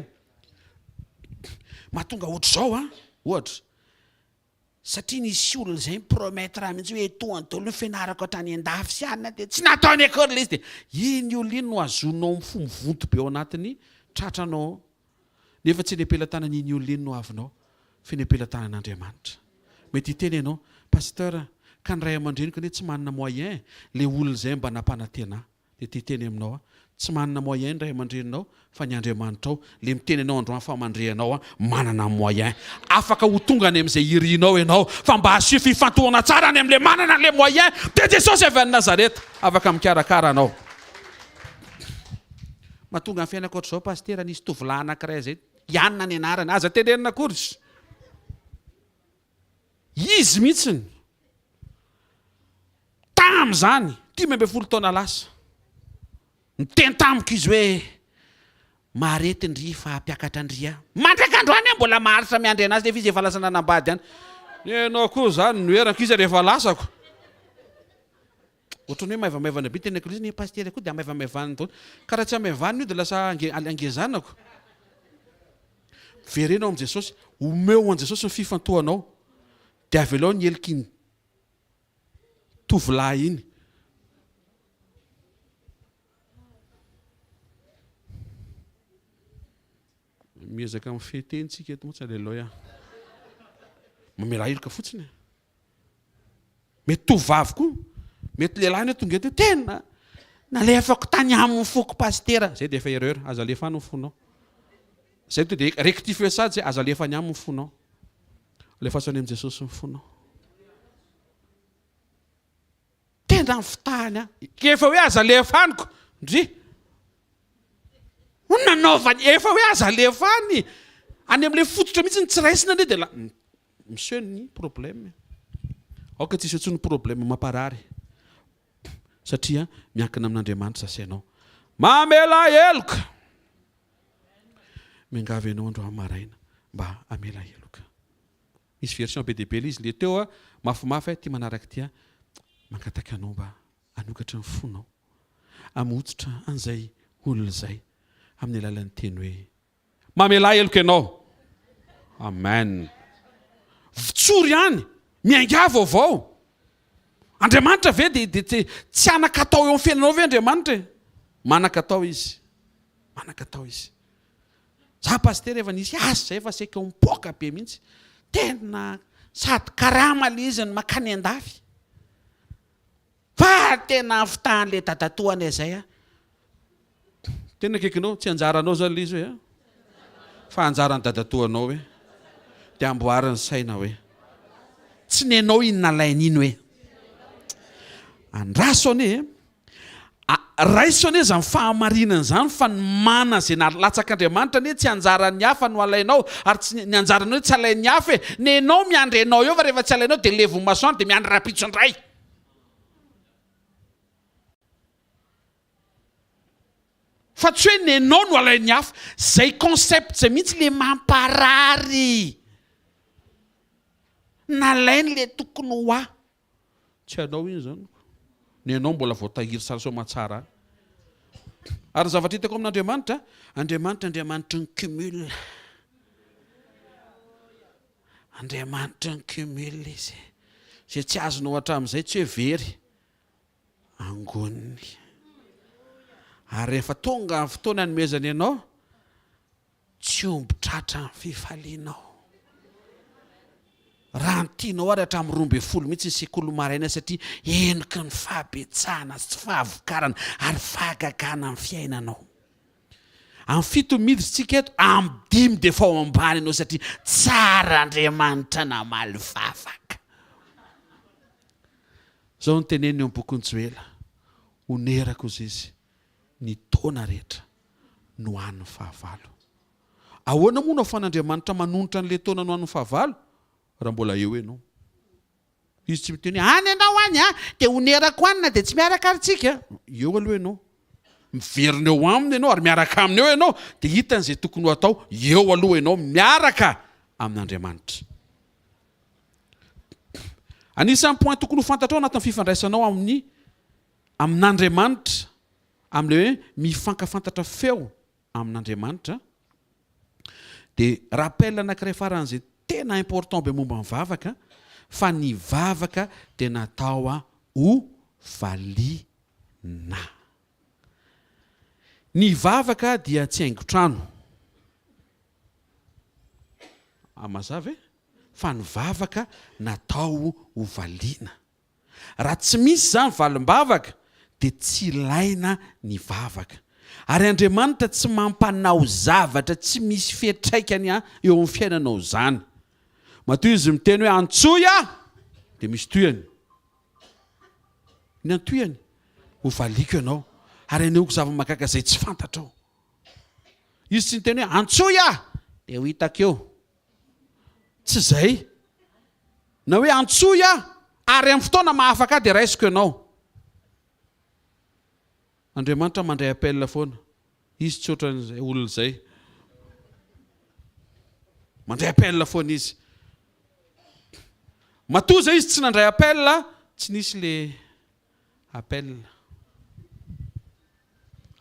Mahatonga ohatr'izao an, ohatra, satria nisy olona izay mi-promettre ahy mihitsy hoe etoany daholo ny fianarako hatrany an-dafy sy anona dia tsy nataony akory ilay izy dia iny olona iny no azonao amin'ny fo mivonto be ao anatin'ny tratranao ao. Nefa tsy eny am-pelatanan'iny olona iny no avinao, fa eny am-pelatanan'Andriamanitra. Mety hiteny ianao, Pasteur, ka ny ray aman-dreniko anie tsy manana moyen, le olona izay mba nampanantena ahy. Dia te hiteny aminao aho, tsy manana moyen ny ray aman-dreninao, fa ny Andriamanitrao, le miteny anao androany fa mandre anao aho, manana moyen. Afaka ho tonga any amin'izay irinao ianao, fa mba asio fifantohana tsara any amin'ilay manana an'ilay moyen, dia Jesosy avy any Nazareta, afaka mikarakara anao. Mahatonga ny fiainako ohatr'izao Pasitera, nisy tovolahy anankiray zay, Ianona ny anarany, aza tenenina akory izy. Izy mihitsiny. Tamin'izany, 15 taona lasa, niteny tamiko izy hoe, maharety ndry fa hampiakatra ndry aho. Mandraka androany aho mbola maharitra miandry anazy nefa izy efa lasa nanambady any. Ianao koa izany noherako izy ary efa lasako. Ohatran'ny hoe maivamaivana be teny an-kilozina, ny pasitera koa dia amaivamaivaniny daholo. Ka raha tsy amaivanina io dia lasa angezanako. Miverena ao amin'i Jesosy, omeo an'i Jesosy ny fifantohanao, dia avelao ny helok'iny tovolahy iny. Miezaka mifehy teny tsika eto mantsy, aleloia. Mamelà heloka fotsiny e. Mety tovovavy koa, mety lehilahy anie tonga eto hoe tena nalefako tany aminy foko pasitera, zay dia efa erreur, aza alefa any ny fonao. Zay to dia rectifier sady zay, aza alefa any aminy ny fonao. Alefaso any amin'i Jesosy ny fonao. Tena nifitahany ahy. Efa hoe aza alefa any ko. Ndry. Ho nanaovany efa hoe aza alefa any. Any amin'ilay fototra mihitsy ny tsy raisina anie dia la miseho ny problème. Aoka tsy hisy intsony problème mamparary satria miankina amin'Andriamanitra sy ianao. Mamela heloka. Miangavy anao androany maraina mba hamela heloka. Misy version be dia be ilay izy, le teo a mafimafy a, ity manaraka ity a, mangataka anao mba hanokatra ny fonao, hamototra an'izay olona izay amin'ny alalan'ny teny hoe, Mamelà heloka ianao. Amen. Vitsory ihany, miaingà vaovao. Andriamanitra ve dia dia tsy hanan-katao eo amin'ny fiainanao ve Andriamanitra e? Manan-katao Izy. Manan-katao Izy. Za pasitera efa nisy asa zay fa saika ho mipoaka be mihitsy. Tena sady karama le izy no makany andafy. Fa tena fitahan'le dadatoanay zay a. Tena akaikinao, tsy anjaranao zany le izy hoe a. Fa anjaran'ny dadatoanao hoe. Dia amboary ny saina hoe. Tsy nenao iny nalainy iny hoe. Andraso anie e. Raiso anie izany fahamarinana izany fa ny mana izay nalatsak'Andriamanitra anie tsy anjaran'ny hafa no alainao ary tsy ny anjaranao tsy alain'ny hafa e! Nenao miandry anao eo fa rehefa tsy alainao dia levon'ny masoandro dia miandry rahampitso indray. Fa tsy hoe nenao no alain'ny hafa. Izay concept izay mihitsy le mamparary. Nalainy le tokony ho ahy. Tsy anao iny izany. Ny anao mbola voatahiry tsara soamantsara any. Ary ny zavatra hitako amin'Andriamanitra, Andriamanitra Andriamanitry ny cumul. Andriamanitry ny cumul izy. Izay tsy azonao hatramin'izay tsy hoe very. Angoniny. Ary rehefa tonga ny fotoana hanomezany anao, Tsy omby tratra ny fifalianao. Raha ny tianao ary hatramin'ny 12 mihitsy ny sekoly maraina satria henoky ny fahabetsahana sy fahavokarana ary fahagagana ny fiainanao. Amin'ny fito miditra tsika eto, amin'ny dimy dia efa ao ambany ianao satria tsara Andriamanitra namaly vavaka. Izao no teneniny eo amin'ny bokin'i Joela, Honerako hozy izy ny taona rehetra no an'ny fahavalo. Ahoana moa no ahafahan'Andriamanitra manonitra an'ilay taona no an'ny fahavalo raha mbola eo ianao? Izy tsy miteny hoe any ianao any a, dia honerako any na dia tsy miaraka ary tsika. Eo aloha ianao. Miverina eo aminy ianao ary miaraka aminy eo ianao dia hitany izay tokony ho atao. Eo aloha ianao miaraka amin'Andriamanitra. Anisan'ny point tokony ho fantatrao anatin'ny fifandraisanao amin'ny amin'Andriamanitra, amin'ilay hoe mifankafantatra feo amin'Andriamanitra, dia rappel anankiray faran'izay tena important be momba ny vavaka, fa ny vavaka dia natao ho valiana. Ny vavaka dia tsy haingon-trano. Ah, mazava e? Fa ny vavaka natao ho valiana. Raha tsy misy izany valim-bavaka dia tsy ilaina ny vavaka. Ary Andriamanitra tsy mampanao zavatra tsy misy fiantraikany eo amin'ny fiainanao izany. Matoa Izy miteny hoe antsoy aho dia misy tohiny. Ny antohiny, ho valiako ianao ary hanehoako zava-mahagaga izay tsy fantatrao. Izy tsy niteny hoe antsoy aho dia ho hitako eo. Tsy izay. Na hoe antsoy aho ary amin'ny fotoana mahafaka ahy dia raisiko ianao. Andriamanitra mandray appel foana. Izy tsy ohatran'izay olona izay. Mandray appel foana izy. Matoa izay izy tsy nandray appel, tsy nisy le appel.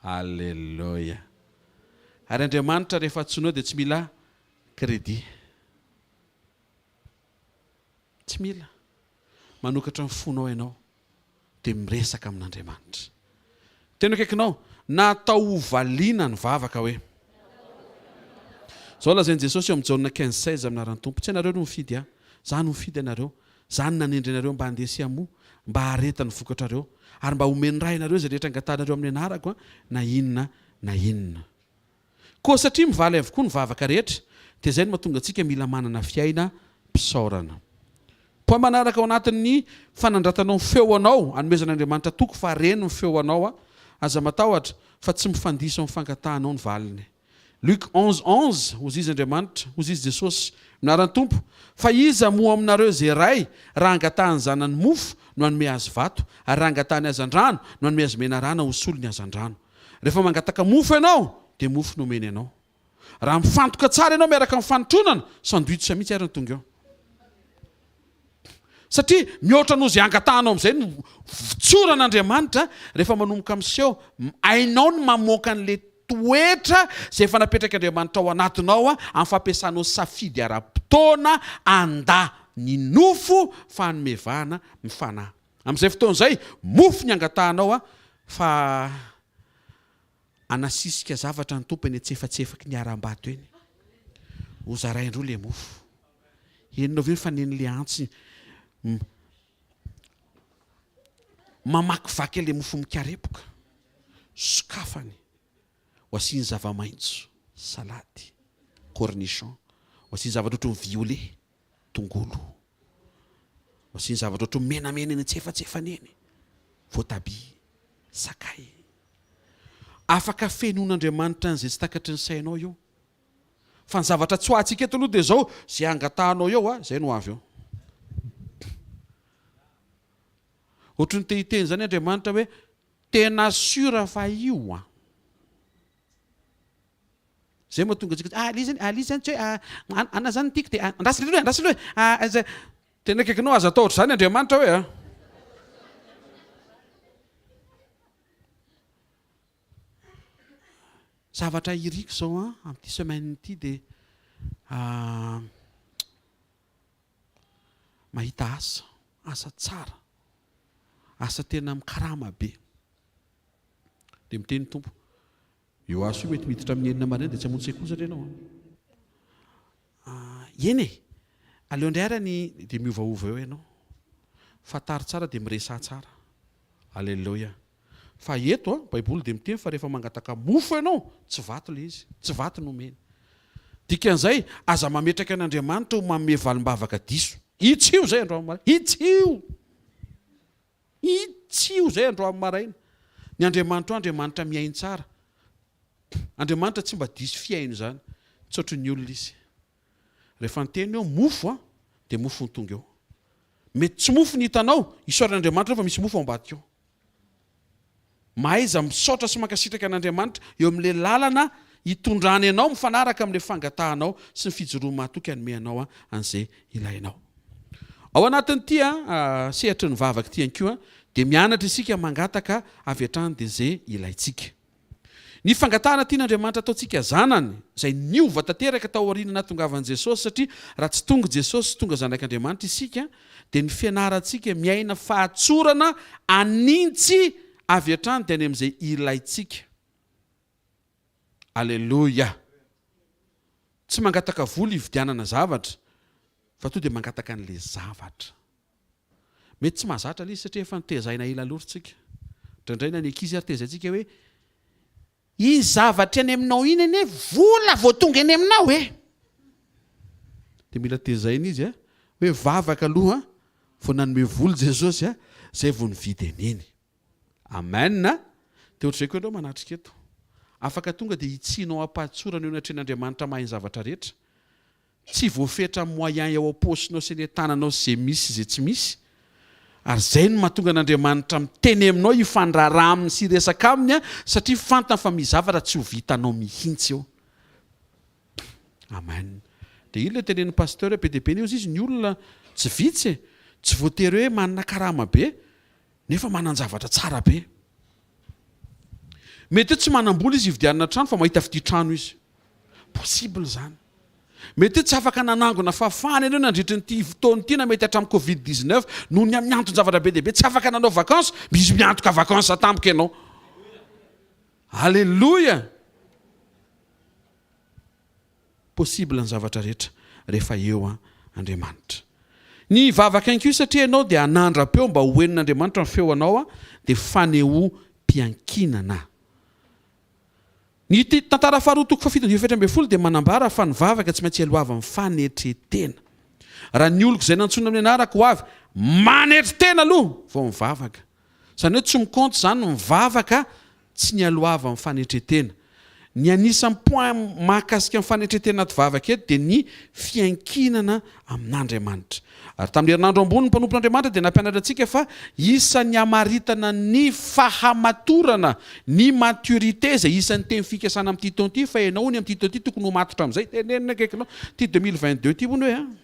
Alléluia. Ary Andriamanitra rehefa antsoinao dia tsy mila crédit. Tsy mila. Manokatra ny fonao ianao dia miresaka amin'Andriamanitra. Teny akaikinao, natao ho valiana ny vavaka hoe. Izao lazain'i Jesosy eo amin'ny Jaona 15 16 amin'ny anaran'ny Tompo, Tsy ianareo no nifidy Ahy, Izaho no nifidy anareo, Izaho no nanendry anareo mba handeha sy hamoa, mba hahareta ny vokatrareo, ary mba homen'ny Ray anareo izay rehetra angatahanareo amin'ny anarako, na inona na inona. Koa satria mivaly avokoa ny vavaka rehetra, dia izay no mahatonga antsika mila manana fiainam-pisaorana. Point manaraka ao anatin'ny fanandratanao ny feo anao, anomezan'Andriamanitra toky fa reny ny feo anao, aza matahotra fa tsy mifandiso amin'ny fangatahanao ny valiny. Luc 11 11, Hozy izy Andriamanitra, hozy izy Jesosy, Minaran'ny Tompo, fa iza moa aminareo izay ray, raha angatahan'ny zanany mofo, no hanome azy vato, ary raha angatahany hazandrano, no hanome azy menarana ho solon'ny hazandrano? Rehefa mangataka mofo ianao, dia mofo no omeny anao. Raha mifantoka tsara ianao miaraka amin'ny fanotronana, sandwich mihitsy ary no tonga eo. Satria mihoatra noho izay angatahanao amin'izay no votsoran'Andriamanitra rehefa manomboka miseho. Hainao ny mamoaka an'ilay toetra izay efa napetrak'Andriamanitra ao anatinao amin'ny fampiasanao safidy ara-potoana handà ny nofo fa hanome vahana ny fanahy. Amin'izay fotoana izay, mofo ny angatahanao fa hanasisika zavatra ny Tompo eny antsefatsefaky ny harambato eny. Hozarain-droa ilay mofo. Henonao ve ny fanenon'ilay antsy mamakivaky an'ilay mofo mikarepoka? Sokafany. Ho asiany zava-maitso, salady, cornichon. Ho asiany zavatra ohatran'ny violet, tongolo. Ho asiany zavatra ohatran'ny menamena eny antsefatsefany eny, voatabia, sakay. Afaka fenoin'Andriamanitra an'izay tsy takatry ny sainao io. Fa ny zavatra tsoahantsika eto aloha dia izao, izay angatahanao eo, izay no avy eo. Ohatry ny te hiteny izany Andriamanitra hoe, tena sûr fa io an. Izay mahatonga antsika, ah, ilay izy, ah, ilay izy zany tsy hoe, ah, anona zany no tiako dia, andraso aloha e, andraso aloha e, ah, izay. Tena akaikinao aza atao ohatr'izany Andriamanitra hoe a. Zavatra iriko izao an, amin'ity semaine ity dia mahita asa, asa tsara, asa tena mikarama be. Dia miteny ny Tompo, io asa io mety miditra amin'ny enina maraina dia tsy hamonjy sekoly satria ianao an. Ah, eny e! Aleo indray ary ny dia miovaova eo ianao. Fantaro tsara dia miresaha tsara. Aleloia. Fa eto an, baiboly dia miteny fa rehefa mangataka mofo ianao, tsy vato ilay izy, tsy vato no omeny. Dikan'izay, aza mametraka an'Andriamanitra ho manome valim-bavaka diso. Hitsio izay androany maraina. Hitsio! Hitsio izay androany maraina. Ny Andriamanitrao Andriamanitra mihaino tsara. Andriamanitra tsy mba diso fihaino izany. Tsy ohatry ny olona izy. Rehefa niteny hoe mofo an, dia mofo no tonga eo. Mety tsy mofo ny hitanao, isaorana Andriamanitra fa misy mofo ao ambadika ao. Mahaiza misaotra sy mankasitraka an'Andriamanitra eo amin'ilay lalana hitondrany anao mifanaraka amin'ilay fangatahanao sy ny fijoroany mahatoky hanome anao an'izay ilainao. Ao anatin'ity sehatry ny vavaka ity ihany koa dia mianatra isika mangataka avy hatrany dia izay ilaintsika. Ny fangatahana tian'Andriamanitra ataontsika zanany, izay niova tanteraka tao aorian'ny nahatongavan'i Jesosy, satria raha tsy tonga Jesosy, tonga zanak'Andriamanitra isika, dia ny fianarantsika miaina fahatsorana hanintsy avy hatrany dia any amin'izay ilaintsika. Aleloia! Tsy mangataka vola hividianana zavatra, fa to dia mangataka an'ilay zavatra. Mety tsy mahazatra ilay izy satria efa notezaina ela loatra tsika. Indraindray na ny ankizy ary tezaintsika hoe iny zavatra eny aminao iny anie vola vao tonga eny aminao e! Dia mila tezaina izy a, hoe vavaka aloha vao nanome vola Jesosy a, zay vao nividy an'iny. Amen a! Dia ohatr'izay koa ianao manatrika eto. Afaka tonga dia hitsinao am-pahatsorana eo anatrehan'Andriamanitra mahay ny zavatra rehetra. Tsy voafetra amin'ny moyen eo am-paosinao sy eny an-tananao sy izay misy sy izay tsy misy. Ary izay no mahatonga an'Andriamanitra miteny aminao hifandraharaha aminy sy hiresaka aminy satria fantany fa misy zavatra tsy ho vitanao mihitsy eo. Amen. Dia iny ilay tenenin'ny pasteur hoe be dia be anie ozy izy ny olona tsy vitsy e, tsy voatery hoe manana karama be nefa manan-javatra tsara be. Mety hoe tsy manam-bola izy hividianana trano fa mahita fitia trano izy. Possible izany. Mety hoe tsy afaka nanangona fahafahana ianao nandritra ity fotoana ity na mety hatramin'ny covid 19 noho ny amin'ny anton-javatra be dia be tsy afaka nanao vacances, misy miantoka vacances tampoka ianao. Alléluia! Possible ny zavatra rehetra rehefa eo Andriamanitra. Ny vavaka ihany koa satria ianao dia hanandra-peo mba ho henon'Andriamanitra ny feo anao dia fanehoam-piankinana. Ny tantara faharoa toko fahafito andininy faha 14 dia manambara fa ny vavaka tsy maintsy ialohavan'ny fanetren-tena. Raha ny oloko izay nantsoina amin'ny anarako ho avy manetry tena aloha vao mivavaka. Izany hoe tsy mikaonty izany mivavaka tsy nialohavan'ny fanetren-tena. Ny anisan'ny point mahakasika ny fanetren-tena anaty vavaka eto dia ny fiankinana amin'Andriamanitra. Ary tamin'ny herinandro ambony ny mpanompon'Andriamanitra dia nampianatra antsika fa isan'ny hamaritana ny fahamatorana, ny maturité izay isan'ny teny fikasana amin'ity taona ity fa ianao hono amin'ity taona ity tokony ho matotra amin'izay. Tenenina akaikinao, ity 2022 ity hono hoe an!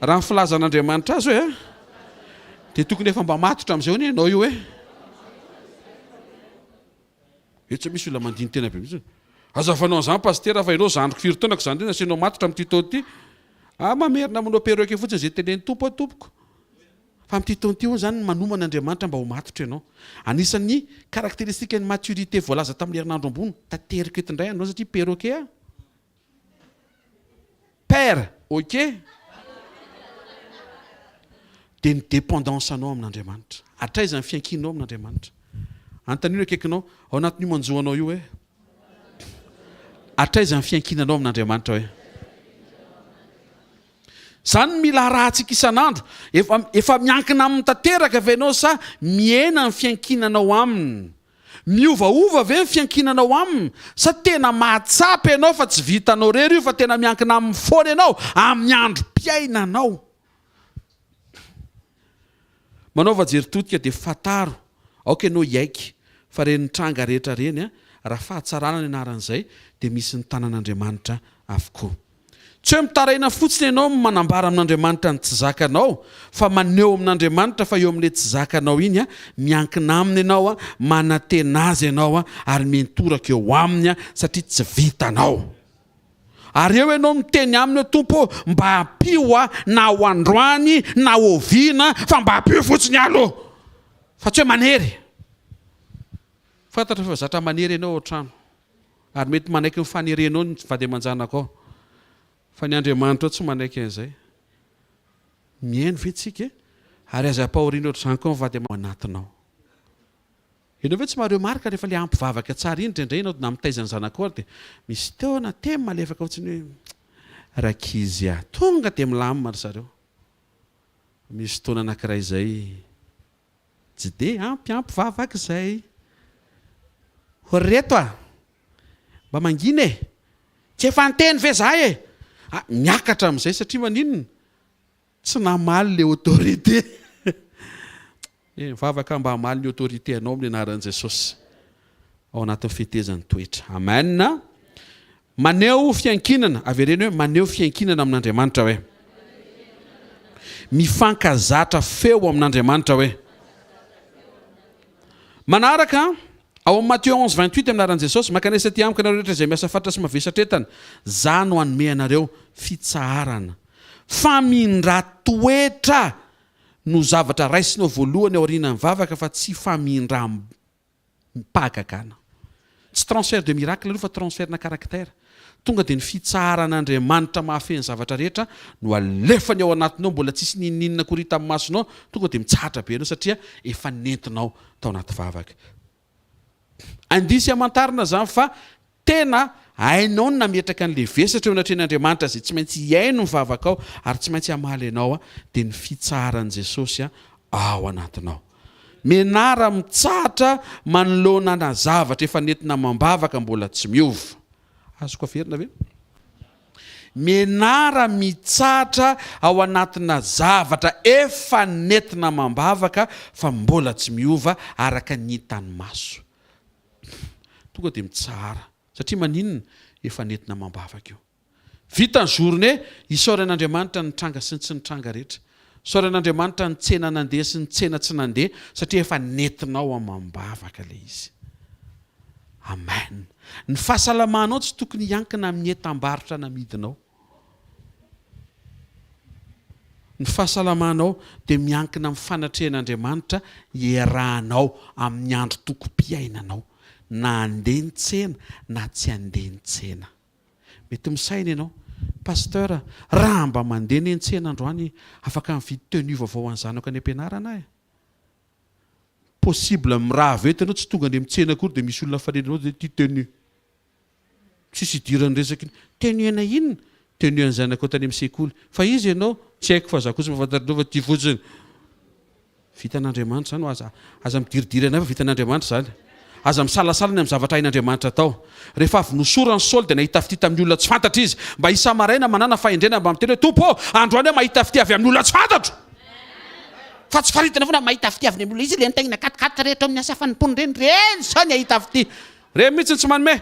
Raha ny filazan'Andriamanitra azy hoe dia tokony efa mba matotra amin'izay hono ianao io hoe. Eo tsy misy olona mandini-tena be mihitsy. Aza fanao an'izany pasitera fa ianao zandriko firy taona ko zany indrindra asianao matotra amin'ity taona ity. Ah mamerina manao perroquet fotsiny izay tenenin'ny Tompo aho tompoko. Fa amin'ity taona ity hono izany ny manomana Andriamanitra mba ho matotra ianao. Anisan'ny caractéristique ny maturité voalaza tamin'ny herinandro ambony, tateriko eto indray androany satria perroquet aho. Père, ok? Dia ny dépendance anao amin'Andriamanitra. Hatraiza ny fiankinanao amin'Andriamanitra? Anontanio ny akaikinao, ao anatin'io manjo anao io hoe, hatraiza ny fiankinanao amin'Andriamanitra hoe? Izany no mila arahantsika isan'andro. Efa, efa miankina aminy tanteraka ve ianao sa mihena ny fiankinanao aminy? Miovaova ve ny fiankinanao aminy sa tena mahatsapa ianao fa tsy vitanao irery io fa tena miankina aminy foana ianao amin'ny androm-piainanao? Manaova jery todika dia fantaro, aoka ianao hiaiky fa ireny tranga rehetra ireny raha fahatsarana ny anaran'izay dia misy ny tanan'Andriamanitra avokoa. Tsy hoe mitaraina fotsiny ianao manambara amin'Andriamanitra ny tsy zakanao, fa maneho amin'Andriamanitra fa eo amin'ilay tsy zakanao iny, miankina Aminy ianao, manantena Azy ianao, ary miantoraka eo Aminy satria tsy vitanao. Ary eo ianao miteny Aminy hoe, Tompo ô, mba ampio aho na ho androany na oviana, fa mba ampio fotsiny aho aloha! Fa tsy hoe manery. Fantatra fa zatra manery ianao ao an-trano. Ary mety manaiky ny fanerenao ny vady aman-janakao. Fa ny Andriamanitrao tsy manaiky an'izay. Mihaino ve tsika e? Ary aza ampahoriana ohatr'izany koa ny vady ao anatinao. Ianao ve tsy maha-remarque rehefa ilay ampy vavaka tsara iny indraindray ianao na mitaiza ny zanakao ary dia misy taona teny malefaka fotsiny hoe rankizy a! Tonga dia milamina ry zareo. Misy fotoana anankiray izay Tsy dia ampy ampy vavaka izay. Ho reto a! Mba mangina e! Tsy efa niteny ve za e! Ah, miakatra amin'izay satria maninona? Tsy namaly le autorité. Eh, mivavaka mba hamaly ny autorité anao amin'ny anaran'i Jesosy. Ao anatin'ny fetezan'ny toetra. Amen. Maneho fiankinana, avereno hoe maneho fiankinana amin'Andriamanitra hoe. Mifankazatra feo amin'Andriamanitra hoe. Manaraka, ao amin'ny Matthieu 11, 28 amin'ny anaran'i Jesosy, Mankanesa aty amiko ianareo rehetra izay miasa fatratra sy mavesatra entana, Izaho no hanome anareo fitsaharana. Famindran-toetra no zavatra raisinao voalohany aorianan'ny vavaka fa tsy famindram Fahagagana. Tsy transfert de miracle aloha fa transfert-na caractère. Tonga dia ny fitsaharan'Andriamanitra mahafehy ny zavatra rehetra no alefany ao anatinao, mbola tsisy n'inon'inona akory hita amin'ny masonao, tonga dia mitsahatra be ianao satria efa nentinao tao anaty vavaka. Indice hamantarana izany fa Tena hainao ny nametraka an'ilay vesatra eo anatrehan'Andriamanitra izay tsy maintsy hihaino ny vavakao ary tsy maintsy hamaly anao dia ny fitsaharan'i Jesosy ao anatinao. Mianara mitsahatra manoloana ana zavatra efa nentina amam-bavaka mbola tsy miova. Azoko averina ve? Mianara mitsahatra ao anatina zavatra efa nentina amam-bavaka fa mbola tsy miova araka ny hitan'ny maso. Tonga dia mitsahara. Satria maninona? Efa nentina amam-bavaka io. Vita ny journée, isaorana Andriamanitra ny nitranga sy ny tsy nitranga rehetra. Isaorana Andriamanitra ny tsena nandeha sy ny tsena tsy nandeha satria efa nentinao amam-bavaka ilay izy. Amen. Ny fahasalamanao tsy tokony hiankina amin'ny entam-barotra namidinao. Ny fahasalamanao dia miankina amin'ny fanatrehan'Andriamanitra iarahanao amin'ny andron-tokom-piainanao, na handeha ny tsena na tsy handeha ny tsena. Mety misaina ianao, Pasteur, raha mba mandeha anie ny tsena androany, afaka mividy tenue vaovao ho an'ny zanako any am-pianarana aho e. Possible mirava eto ianao, tsy tonga any amin'ny tsena akory dia misy olona mifanena aminao dia ity tenue. Tsisy idiran'ny resaka iny. Tenue-na inona? Tenue an'ny zanakao tany amin'ny sekoly. Fa iza ianao? Tsy haiko fa za kosa mahafantatra anao fa tia fotsiny. Vitan'Andriamanitra izany aza aza midiridiry anay fa vitan'Andriamanitra izany. Aza misalasala ny amin'ny zavatra hain'Andriamanitra atao. Rehefa avy nosoran'i Saoly dia nahita fitia tamin'ny olona tsy fantatra izy. Mba isa-maraina manàna fahendrena mba miteny hoe Tompo ô, androany aho mahita fitia avy amin'ny olona tsy fantatro. Fa tsy faritana foana mahita fitia avy amin'ny olona izy ilay nitaingina quat-quatre rehetra ao amin'ny asa fanompoana ireny, ireny izao ny hahita fitia. Reny mihitsy no tsy manome.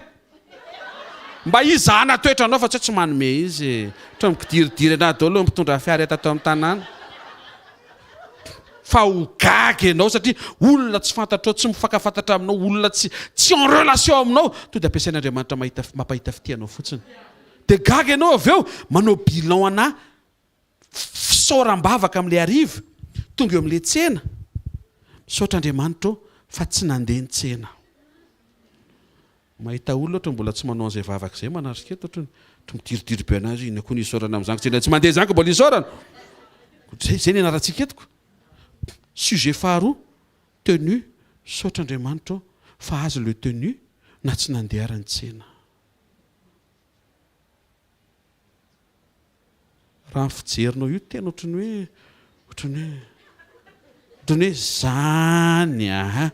Mba hizahana toetra anao fa tsy hoe tsy manome izy e. Ohatra mikidiridiry anah daholo ny mpitondra fiara eto ato amin'ny tanàna. Fa ho gaga ianao satria olona tsy fantatrao, tsy mifankafantatra aminao, olona tsy tsy en relation aminao, tonga dia ampiasain'Andriamanitra mahita mampahita fitia anao fotsiny. Dia gaga ianao avy eo manao bilan anah Fisaoram-bavaka amin'ilay hariva, tonga eo amin'ilay tsena, misaotra Andriamanitra ô fa tsy nandeha ny tsena. Mahita olona ohatra mbola tsy manao an'izay vavaka izay manatrika eto ohatrany ohatra midiridiry be anazy, inona koa ny isaorana amin'izany, tsena tsy mandeha izany ka mbola isaorana. Izay izay ny ianarantsika eto ko. Sujet faharoa, tenue, misaotra Andriamanitra ô fa azo le tenue na tsy nandeha ary ny tsena. Raha ny fijerinao io tena ohatran'ny hoe ohatran'ny hoe ohatran'ny hoe zany a!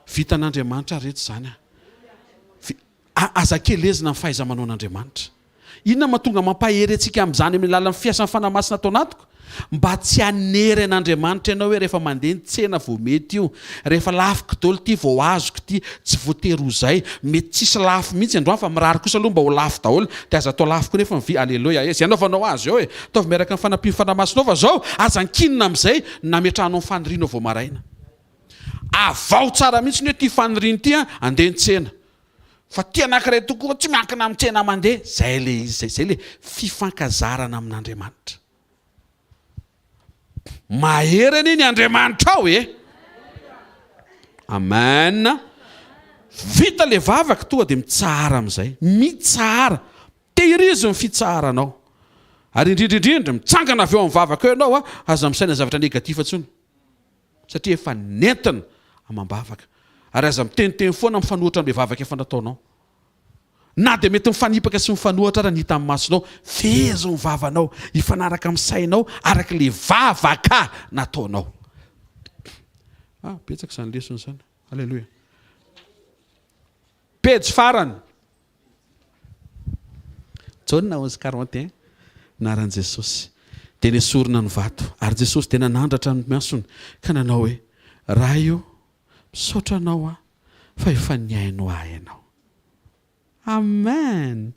Vitan'Andriamanitra reto zany a! Aza kelezina ny fahaiza-manaon'Andriamanitra. Inona no mahatonga mampahery antsika amin'izany amin'ny alalan'ny fiasan'ny Fanahy Masina ato anatiko? Mba tsy hanery an'Andriamanitra ianao hoe rehefa mandeha ny tsena vao mety io, rehefa lafiko daholo ity vao azoko ity, tsy voatery ho izay, mety tsisy lafo mihitsy androany fa mirary kosa aloha mba ho lafo daholo, dia aza atao lafo koa nefa ny vy, aleloia e, izay anaovanao azy eo e, ataovy miaraka amin'ny fanampian'ny Fanahy Masina ao fa zao aza ankinina amin'izay nametrahanao ny fanirianao vao maraina. Avaho tsara mihitsy ny hoe ity faniriana ity an, andeha ny tsena. Fa ity anankiray tokoa tsy miankina amin'ny tsena mandeha, zay le izy zay, zay le fifankazarana amin'Andriamanitra. Mahery anie ny Andriamanitrao e! Amen. Vita le vavaka tonga dia mitsahara amin'izay. Mitsahara. Tehirizo ny fitsaharanao. Ary indrindra indrindra, mitsangana avy eo amin'ny vavaka eo ianao, aza misaina zavatra négatif intsony. Satria efa nentina amam-bavaka. Ary aza miteniteny foana mifanohitra amin'ilay vavaka efa nataonao. Na dia mety mifanipaka sy mifanohitra ara ny hita amin'ny masonao, fehezo ny vavanao hifanaraka amin'ny sainao araka ilay vavaka nataonao. Ah, betsaka izany lesona izany. Alléluia. Pejy farany. Jaona 11 41, Anaran'i Jesosy. Dia nesorina ny vato, ary Jesosy dia nanandratra ny masony ka nanao hoe, Ray o, Misaotra anao aho fa efa nihaino ahy ianao. Amen!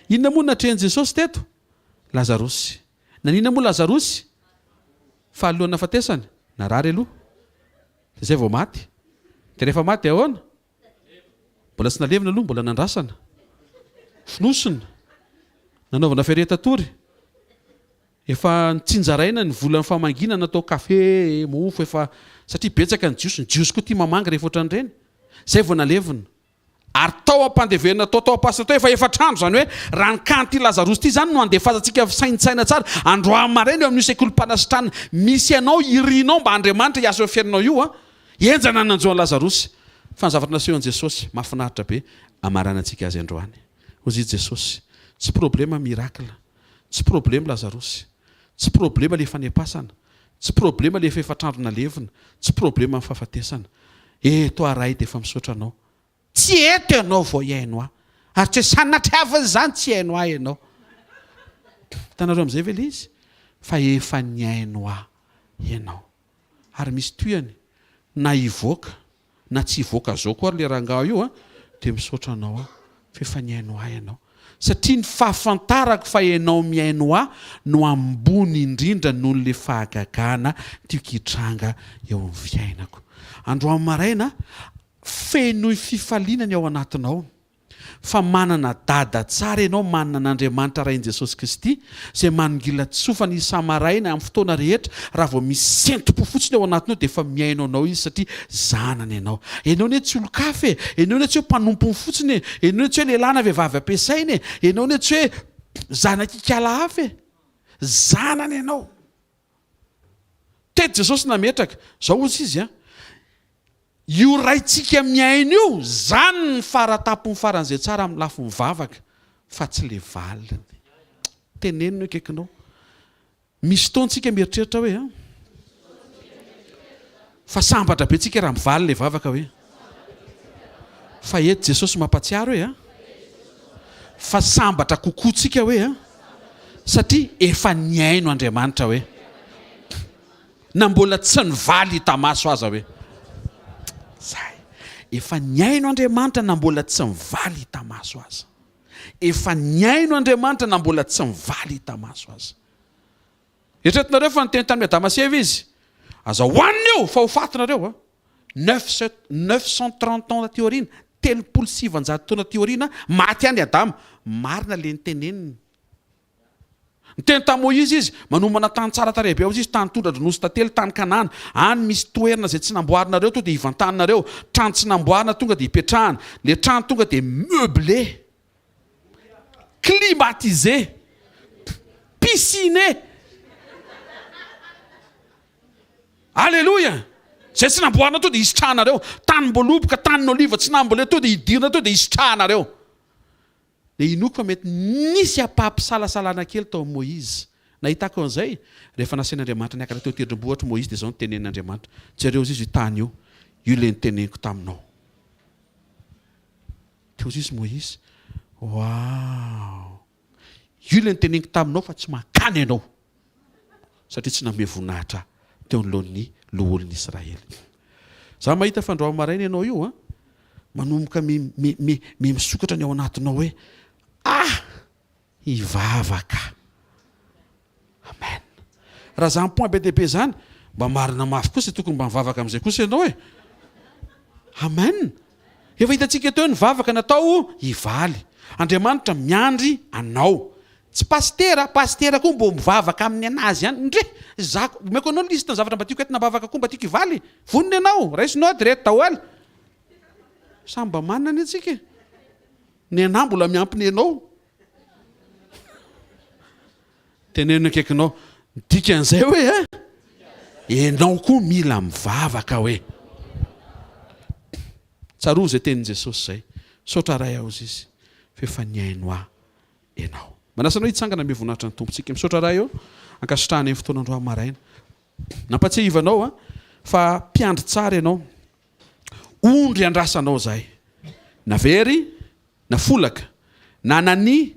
Inona moa no natrehin'i Jesosy teto? Lazarosy. Naninona moa Lazarosy? Fa alohan'ny nahafatesany, narary aloha. Dia izay vao maty. Dia rehefa maty dia ahoana? Mbola tsy nalevina aloha, mbola nandrasana. Fonosina. Nanaovana fiaretan-tory. Efa notsinjaraina ny volan'ny famangiana natao kafe, mofo, efa satria betsaka ny jiosy, ny jiosy koa tia mamangy rehefa ohatran'ireny. Zay vao nalevina. Ary tao am-pandevenana tao tao am-pasana tao efa efatra andro, izany hoe raha ny cas an'ity Lazarosy ity izany no andefazantsika saintsaina tsara, androany maraina eo amin'io sekolim-panasitranana misy anao irinao mba Andriamanitra hiasa eo amin'ny fiainanao io an! Henjana ny nanjo an'i Lazarosy. Fa ny zavatra nasehon'i Jesosy, mahafinaritra be, amaranantsika azy androany. Hozy i Jesosy, tsy problema miracle. Tsy problème Lazarosy, tsy problema le efa niapasana, tsy problema le efa efatr'andro nalevina, tsy problema ny fahafatesana. Eto aho Ray dia efa misaotra anao. Tsy eto ianao vao hihaino ahy. Ary tsy hoe sanatriavina izany tsy hihaino ahy ianao. Hitanareo amin'izay ve le izy? Fa efa nihaino ahy ianao. Ary misy tohiny, na hivoaka na tsy hivoaka zao koa ary le rangahy io a, dia misaotra anao aho fa efa nihaino ahy ianao. Satria ny fahafantarako fa ianao mihaino ahy no ambony indrindra noho le fahagagana tiako hitranga eo amin'ny fiainako. Androany maraina, fenoy fifaliana ny ao anatinao. fa manana dada tsara ianao manana an'Andriamanitra Rain'i Jesosy Kristy izay manongilan-tsofana isa-maraina amin'ny fotoana rehetra raha vao misy sentom-po fotsiny ao anatinao dia efa mihaino anao Izy satria zanany ianao. Ianao anie tsy olon-kafa e! Ianao anie tsy hoe mpanompony fotsiny e! Ianao anie tsy hoe lehilahy na vehivavy ampiasainy e! Ianao anie tsy hoe zanak'ikala hafa e! Zanany ianao. Teto Jesosy nametraka, izao hozy Izy an, Io Raintsika mihaino io, zany ny faratampony faran'izay tsara amin'ny lafiny vavaka fa tsy le valiny. Teneno ny akaikinao. Misy fotoana tsika mieritreritra hoe an! Fa sambatra be tsika raha mivaly le vavaka hoe. Fa eto Jesosy mampatsiaro hoe an! Fa sambatra kokoa tsika hoe an! Satria efa nihaino Andriamanitra hoe. Na mbola tsy nivaly hita maso aza hoe zay. Efa nihaino Andriamanitra na mbola tsy nivaly hita maso aza. Efa nihaino Andriamanitra na mbola tsy nivaly hita maso aza. Eritreretinareo fa niteny tamin'i Adama sy Eva izy? Aza hohanina io fa ho faty nareo a! 930 ans taty aoriana, 930 taona taty aoriana, maty ihany Adama. Marina le niteneniny. Niteny tamin'i Môizy izy, Manomana tany tsara tarehy be ao izy, tany tondra-dronono sy tantely, tany Kanana. Any misy toerana izay tsy namboarinareo, tonga dia hivantaninareo. Trano tsy namboarina tonga dia hipetrahana. Ilay trano tonga dia meublé, climatisé, pisciné. Aleloia! Izay tsy namboarina tonga dia hisitrahanareo. Tanim-boaloboka, tanin'oliva tsy nambolena tonga dia hidirana tonga dia hisitrahanareo. Dia inoako fa mety nisy ampaham-pisalasalana kely tao amin'i Moizy. Nahitako an'izay, rehefa nasain'Andriamanitra niakatra teo an-tendrombohitra Moizy, dia izao no tenenin'Andriamanitra, Jereo izy io tany io, io ilay noteneniko taminao. Teo izy Moizy, Wow! Io ilay noteneniko taminao fa tsy mankany ianao, satria tsy nanome voninahitra ahy teo anoloan'ny loholon'ny Israely. Za mahita fa androany maraina ianao io an, manomboka mi, mi, mi, mi misokatra ny ao anatinao hoe, ah! Hivavaka. Amen. Raha zany point be dia be zany, mba marina mafy kosa, tokony mba mivavaka amin'izay kosa ianao e. Amen. Efa hitantsika teo ny vavaka natao hivaly. Andriamanitra miandry anao. Tsy pasitera, pasitera koa mbo mivavaka amin'ny anazy ihany. Ndre, za, omeko anao liste ny zavatra mba tiako entina am-bavaka koa mba tiako hivaly. Vonona ianao, raiso note reto daholo. Samy mba manana anie tsika e. Ny anah mbola miampy ny anao. Teneno akaikinao, ny dikan'izay hoe eh, enao koa mila mivavaka hoe. Tsarovy izay tenin'i Jesosy izay. Misaotra Ray aho izy fa efa nihaino ahy ianao. Manasa anao hitsangana ami'ny voninahitra ny Tompontsika. Misaotra Ray ô, ankasitrahana ny fotoana androany maraina. Nampatsiahivanao aho fa mpiandry tsara ianao. Ondry andrasanao zahay. Na very, na folaka, na nania,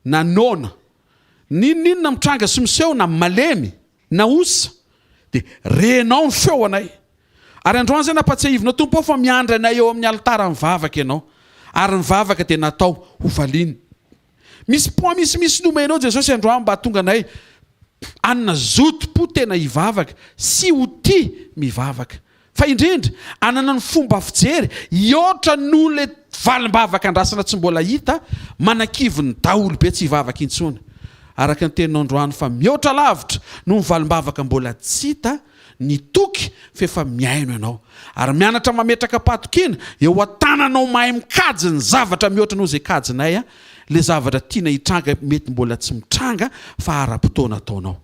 na noana. N'inon'inona mitranga sy miseho na malemy, na osa, dia renao ny feo anay. Ary androany izay nampatsiahivinao Tompo ô fa miandry anay eo amin'ny alitara mivavaka Ianao. Ary ny vavaka dia natao ho valiana. Misy point misimisy nomenao Jesosy androany mba hahatonga anay hanana zotom-po tena hivavaka sy ho tia mivavaka. Fa indrindra hanana ny fomba fijery hihoatra noho ilay valim-bavaka andrasana tsy mbola hita manakivy ny daholobe tsy hivavaka intsony. Araka ny teninao androany fa mihoatra lavitra noho ny valim-bavaka mbola tsy hita ny toky f'efa mihaino ianao ary mianatra mametraka am-pahatokiana eo an-tananao mahay mikajy ny zavatra mihoatra noho izay kajinay le zavatra tiana hitranga mety mbola tsy mitranga fa ara-potoana ataonao.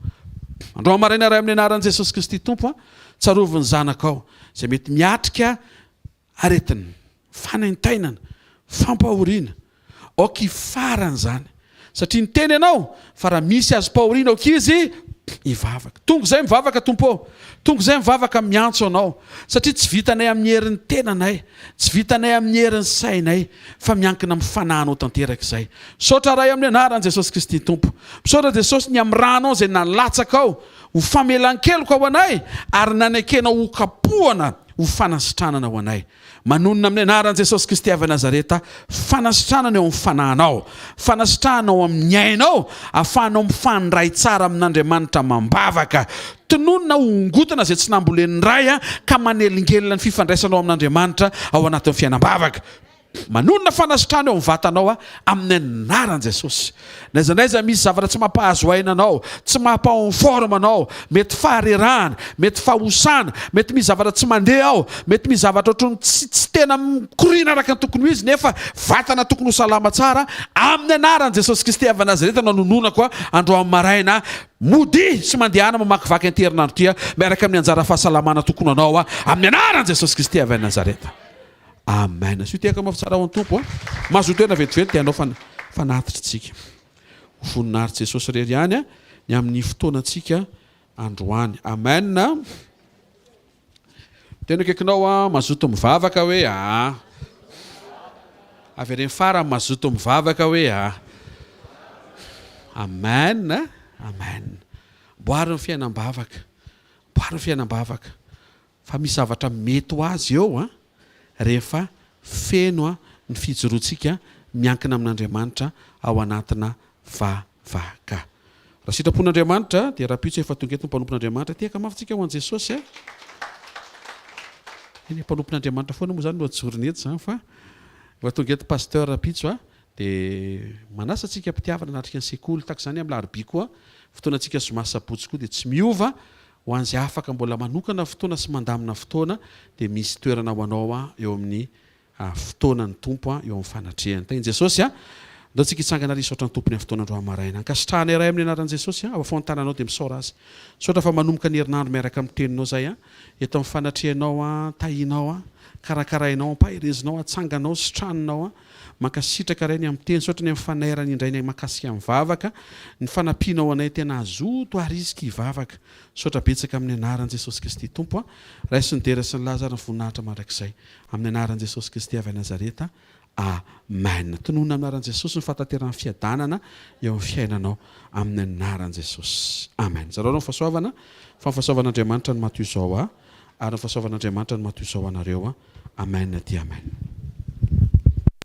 Androany maraina Ray amin'ny anaran'i Jesosy Kristy Tompo a, tsarovy ny zanakao izay mety miatrika Aretina, fanaintainana, fampahoriana. Aoka hifarana izany. Satria niteny Ianao fa raha misy azom-pahoriana aoka izy hivavaka. Tonga izay mivavaka Tompo ô. Tonga izay mivavaka miantso Anao. Satria tsy vitanay amin'ny herin'ny tenanay, tsy vitanay amin'ny herin'ny sainay, fa miankina amin'ny Fanahinao tanteraka izay. Misaotra Ray amin'ny anaran'i Jesosy Kristy Tompo. Misaotra Jesosy ny amin'ny ranao izay nalatsakao ho famelan-keloka ho anay ary nanekenao hokapohana ho fanasitranana ho anay. Manonona amin'ny anaran'i Jesosy Kristy avy Nazareta, fanasitranana eo amin'ny fanahinao, fanasitrahana ao amin'ny ainao, ahafahanao mifandray tsara amin'Andriamanitra amam-bavaka. Tononina ho ongotana izay tsy nambolen'ny Ray ka manelingelina ny fifandraisanao amin'Andriamanitra ao anatin'ny fiainam-bavaka. Manonona fanasitrana eo amin'ny vatanao aho amin'ny anaran'i Jesosy. N'aiza n'aiza misy zavatra tsy mampahazo aina anao, tsy mampa en forme anao, mety faharerahana, mety fahosana, mety misy zavatra tsy mandeha ao, mety misy zavatra ohatran'ny tsy tsy tena mikoriana araka ny tokony ho izy nefa vatana tokony ho salama tsara, amin'ny anaran'i Jesosy Kristy avy Nazareta no anononako androany maraina, modia sy mandehana mamakivaky an'ity herinandro ity miaraka amin'ny anjara fahasalamana tokony ho anao amin'ny anaran'i Jesosy Kristy avy any Nazareta. Amen. Asio tehaka mafy tsara ho an'ny Tompo a. Mazotoa tena vetivety dia hanao fanatitra tsika. Ho voninahitry Jesosy irery ihany a, ny amin'ny fotoanantsika androany. Amen. Tena akaikinao a, mazoto mivavaka hoe a. Avereno farany mazoto mivavaka hoe a. Amen. Amen. Amboary ny fiainam-bavaka. Amboary ny fiainam-bavaka. Fa misy zavatra mety ho azy eo an, rehefa feno ny fijoroantsika miankina amin'Andriamanitra ao anatina vavaka. Raha sitrapon'Andriamanitra dia rahampitso efa tonga eto ny mpanompon'Andriamanitra. Tehaka mafy tsika ho an'i Jesosy a! Eny, mpanompon'Andriamanitra foana moa izany no ajorony eto izany fa efa tonga eto Pasteur rahampitso a! Dia manasa antsika am-pitiavana hanatrika ny sekoly. Tahaka izany amin'ny alarobia koa, fotoanantsika zoma sy sabotsy koa dia tsy miova. Ho an'izay afaka mbola manokana fotoana sy mandamina fotoana dia misy toerana ho anao eo amin'ny fotoanan'ny Tompo eo amin'ny fanatrehany. Tahin'i Jesosy a! Andao tsika hitsangana ary hisaotra ny Tompo ny amin'ny fotoana androany maraina. Ankasitrahanay Ray amin'ny anaran'i Jesosy a! Afaho ny tananao dia misaora Azy. Misaotra fa manomboka ny herinandro miaraka amin'ny Teninao izay a! Eto amin'ny fanatrehanao a! Tahinao a! Karakarainao, ampaherezinao, atsanganao, sitraninao an. Mankasitraka Ray ny amin'ny teny, misaotra ny amin'ny fanairana indray ny mahakasika ny vavaka, ny fanampianao anay tena hazoto harisika hivavaka. Misaotra betsaka amin'ny anaran'i Jesosy Kristy Tompo a. Raiso ny dera sy ny laza ary ny voninahitra mandrakizay. Amin'ny anaran'i Jesosy Kristy avy any Nazareta. Amen. Tononina amin'ny anaran'i Jesosy ny fahatanterahan'ny fiadanana eo amin'ny fiainanao amin'ny anaran'i Jesosy. Amen. Zarao ny fahasoavana fa ny fahasoavan'Andriamanitra no maha toy izao ahy ary ny fahasoavan'Andriamanitra no maha toy izao anareo. Amen dia amen.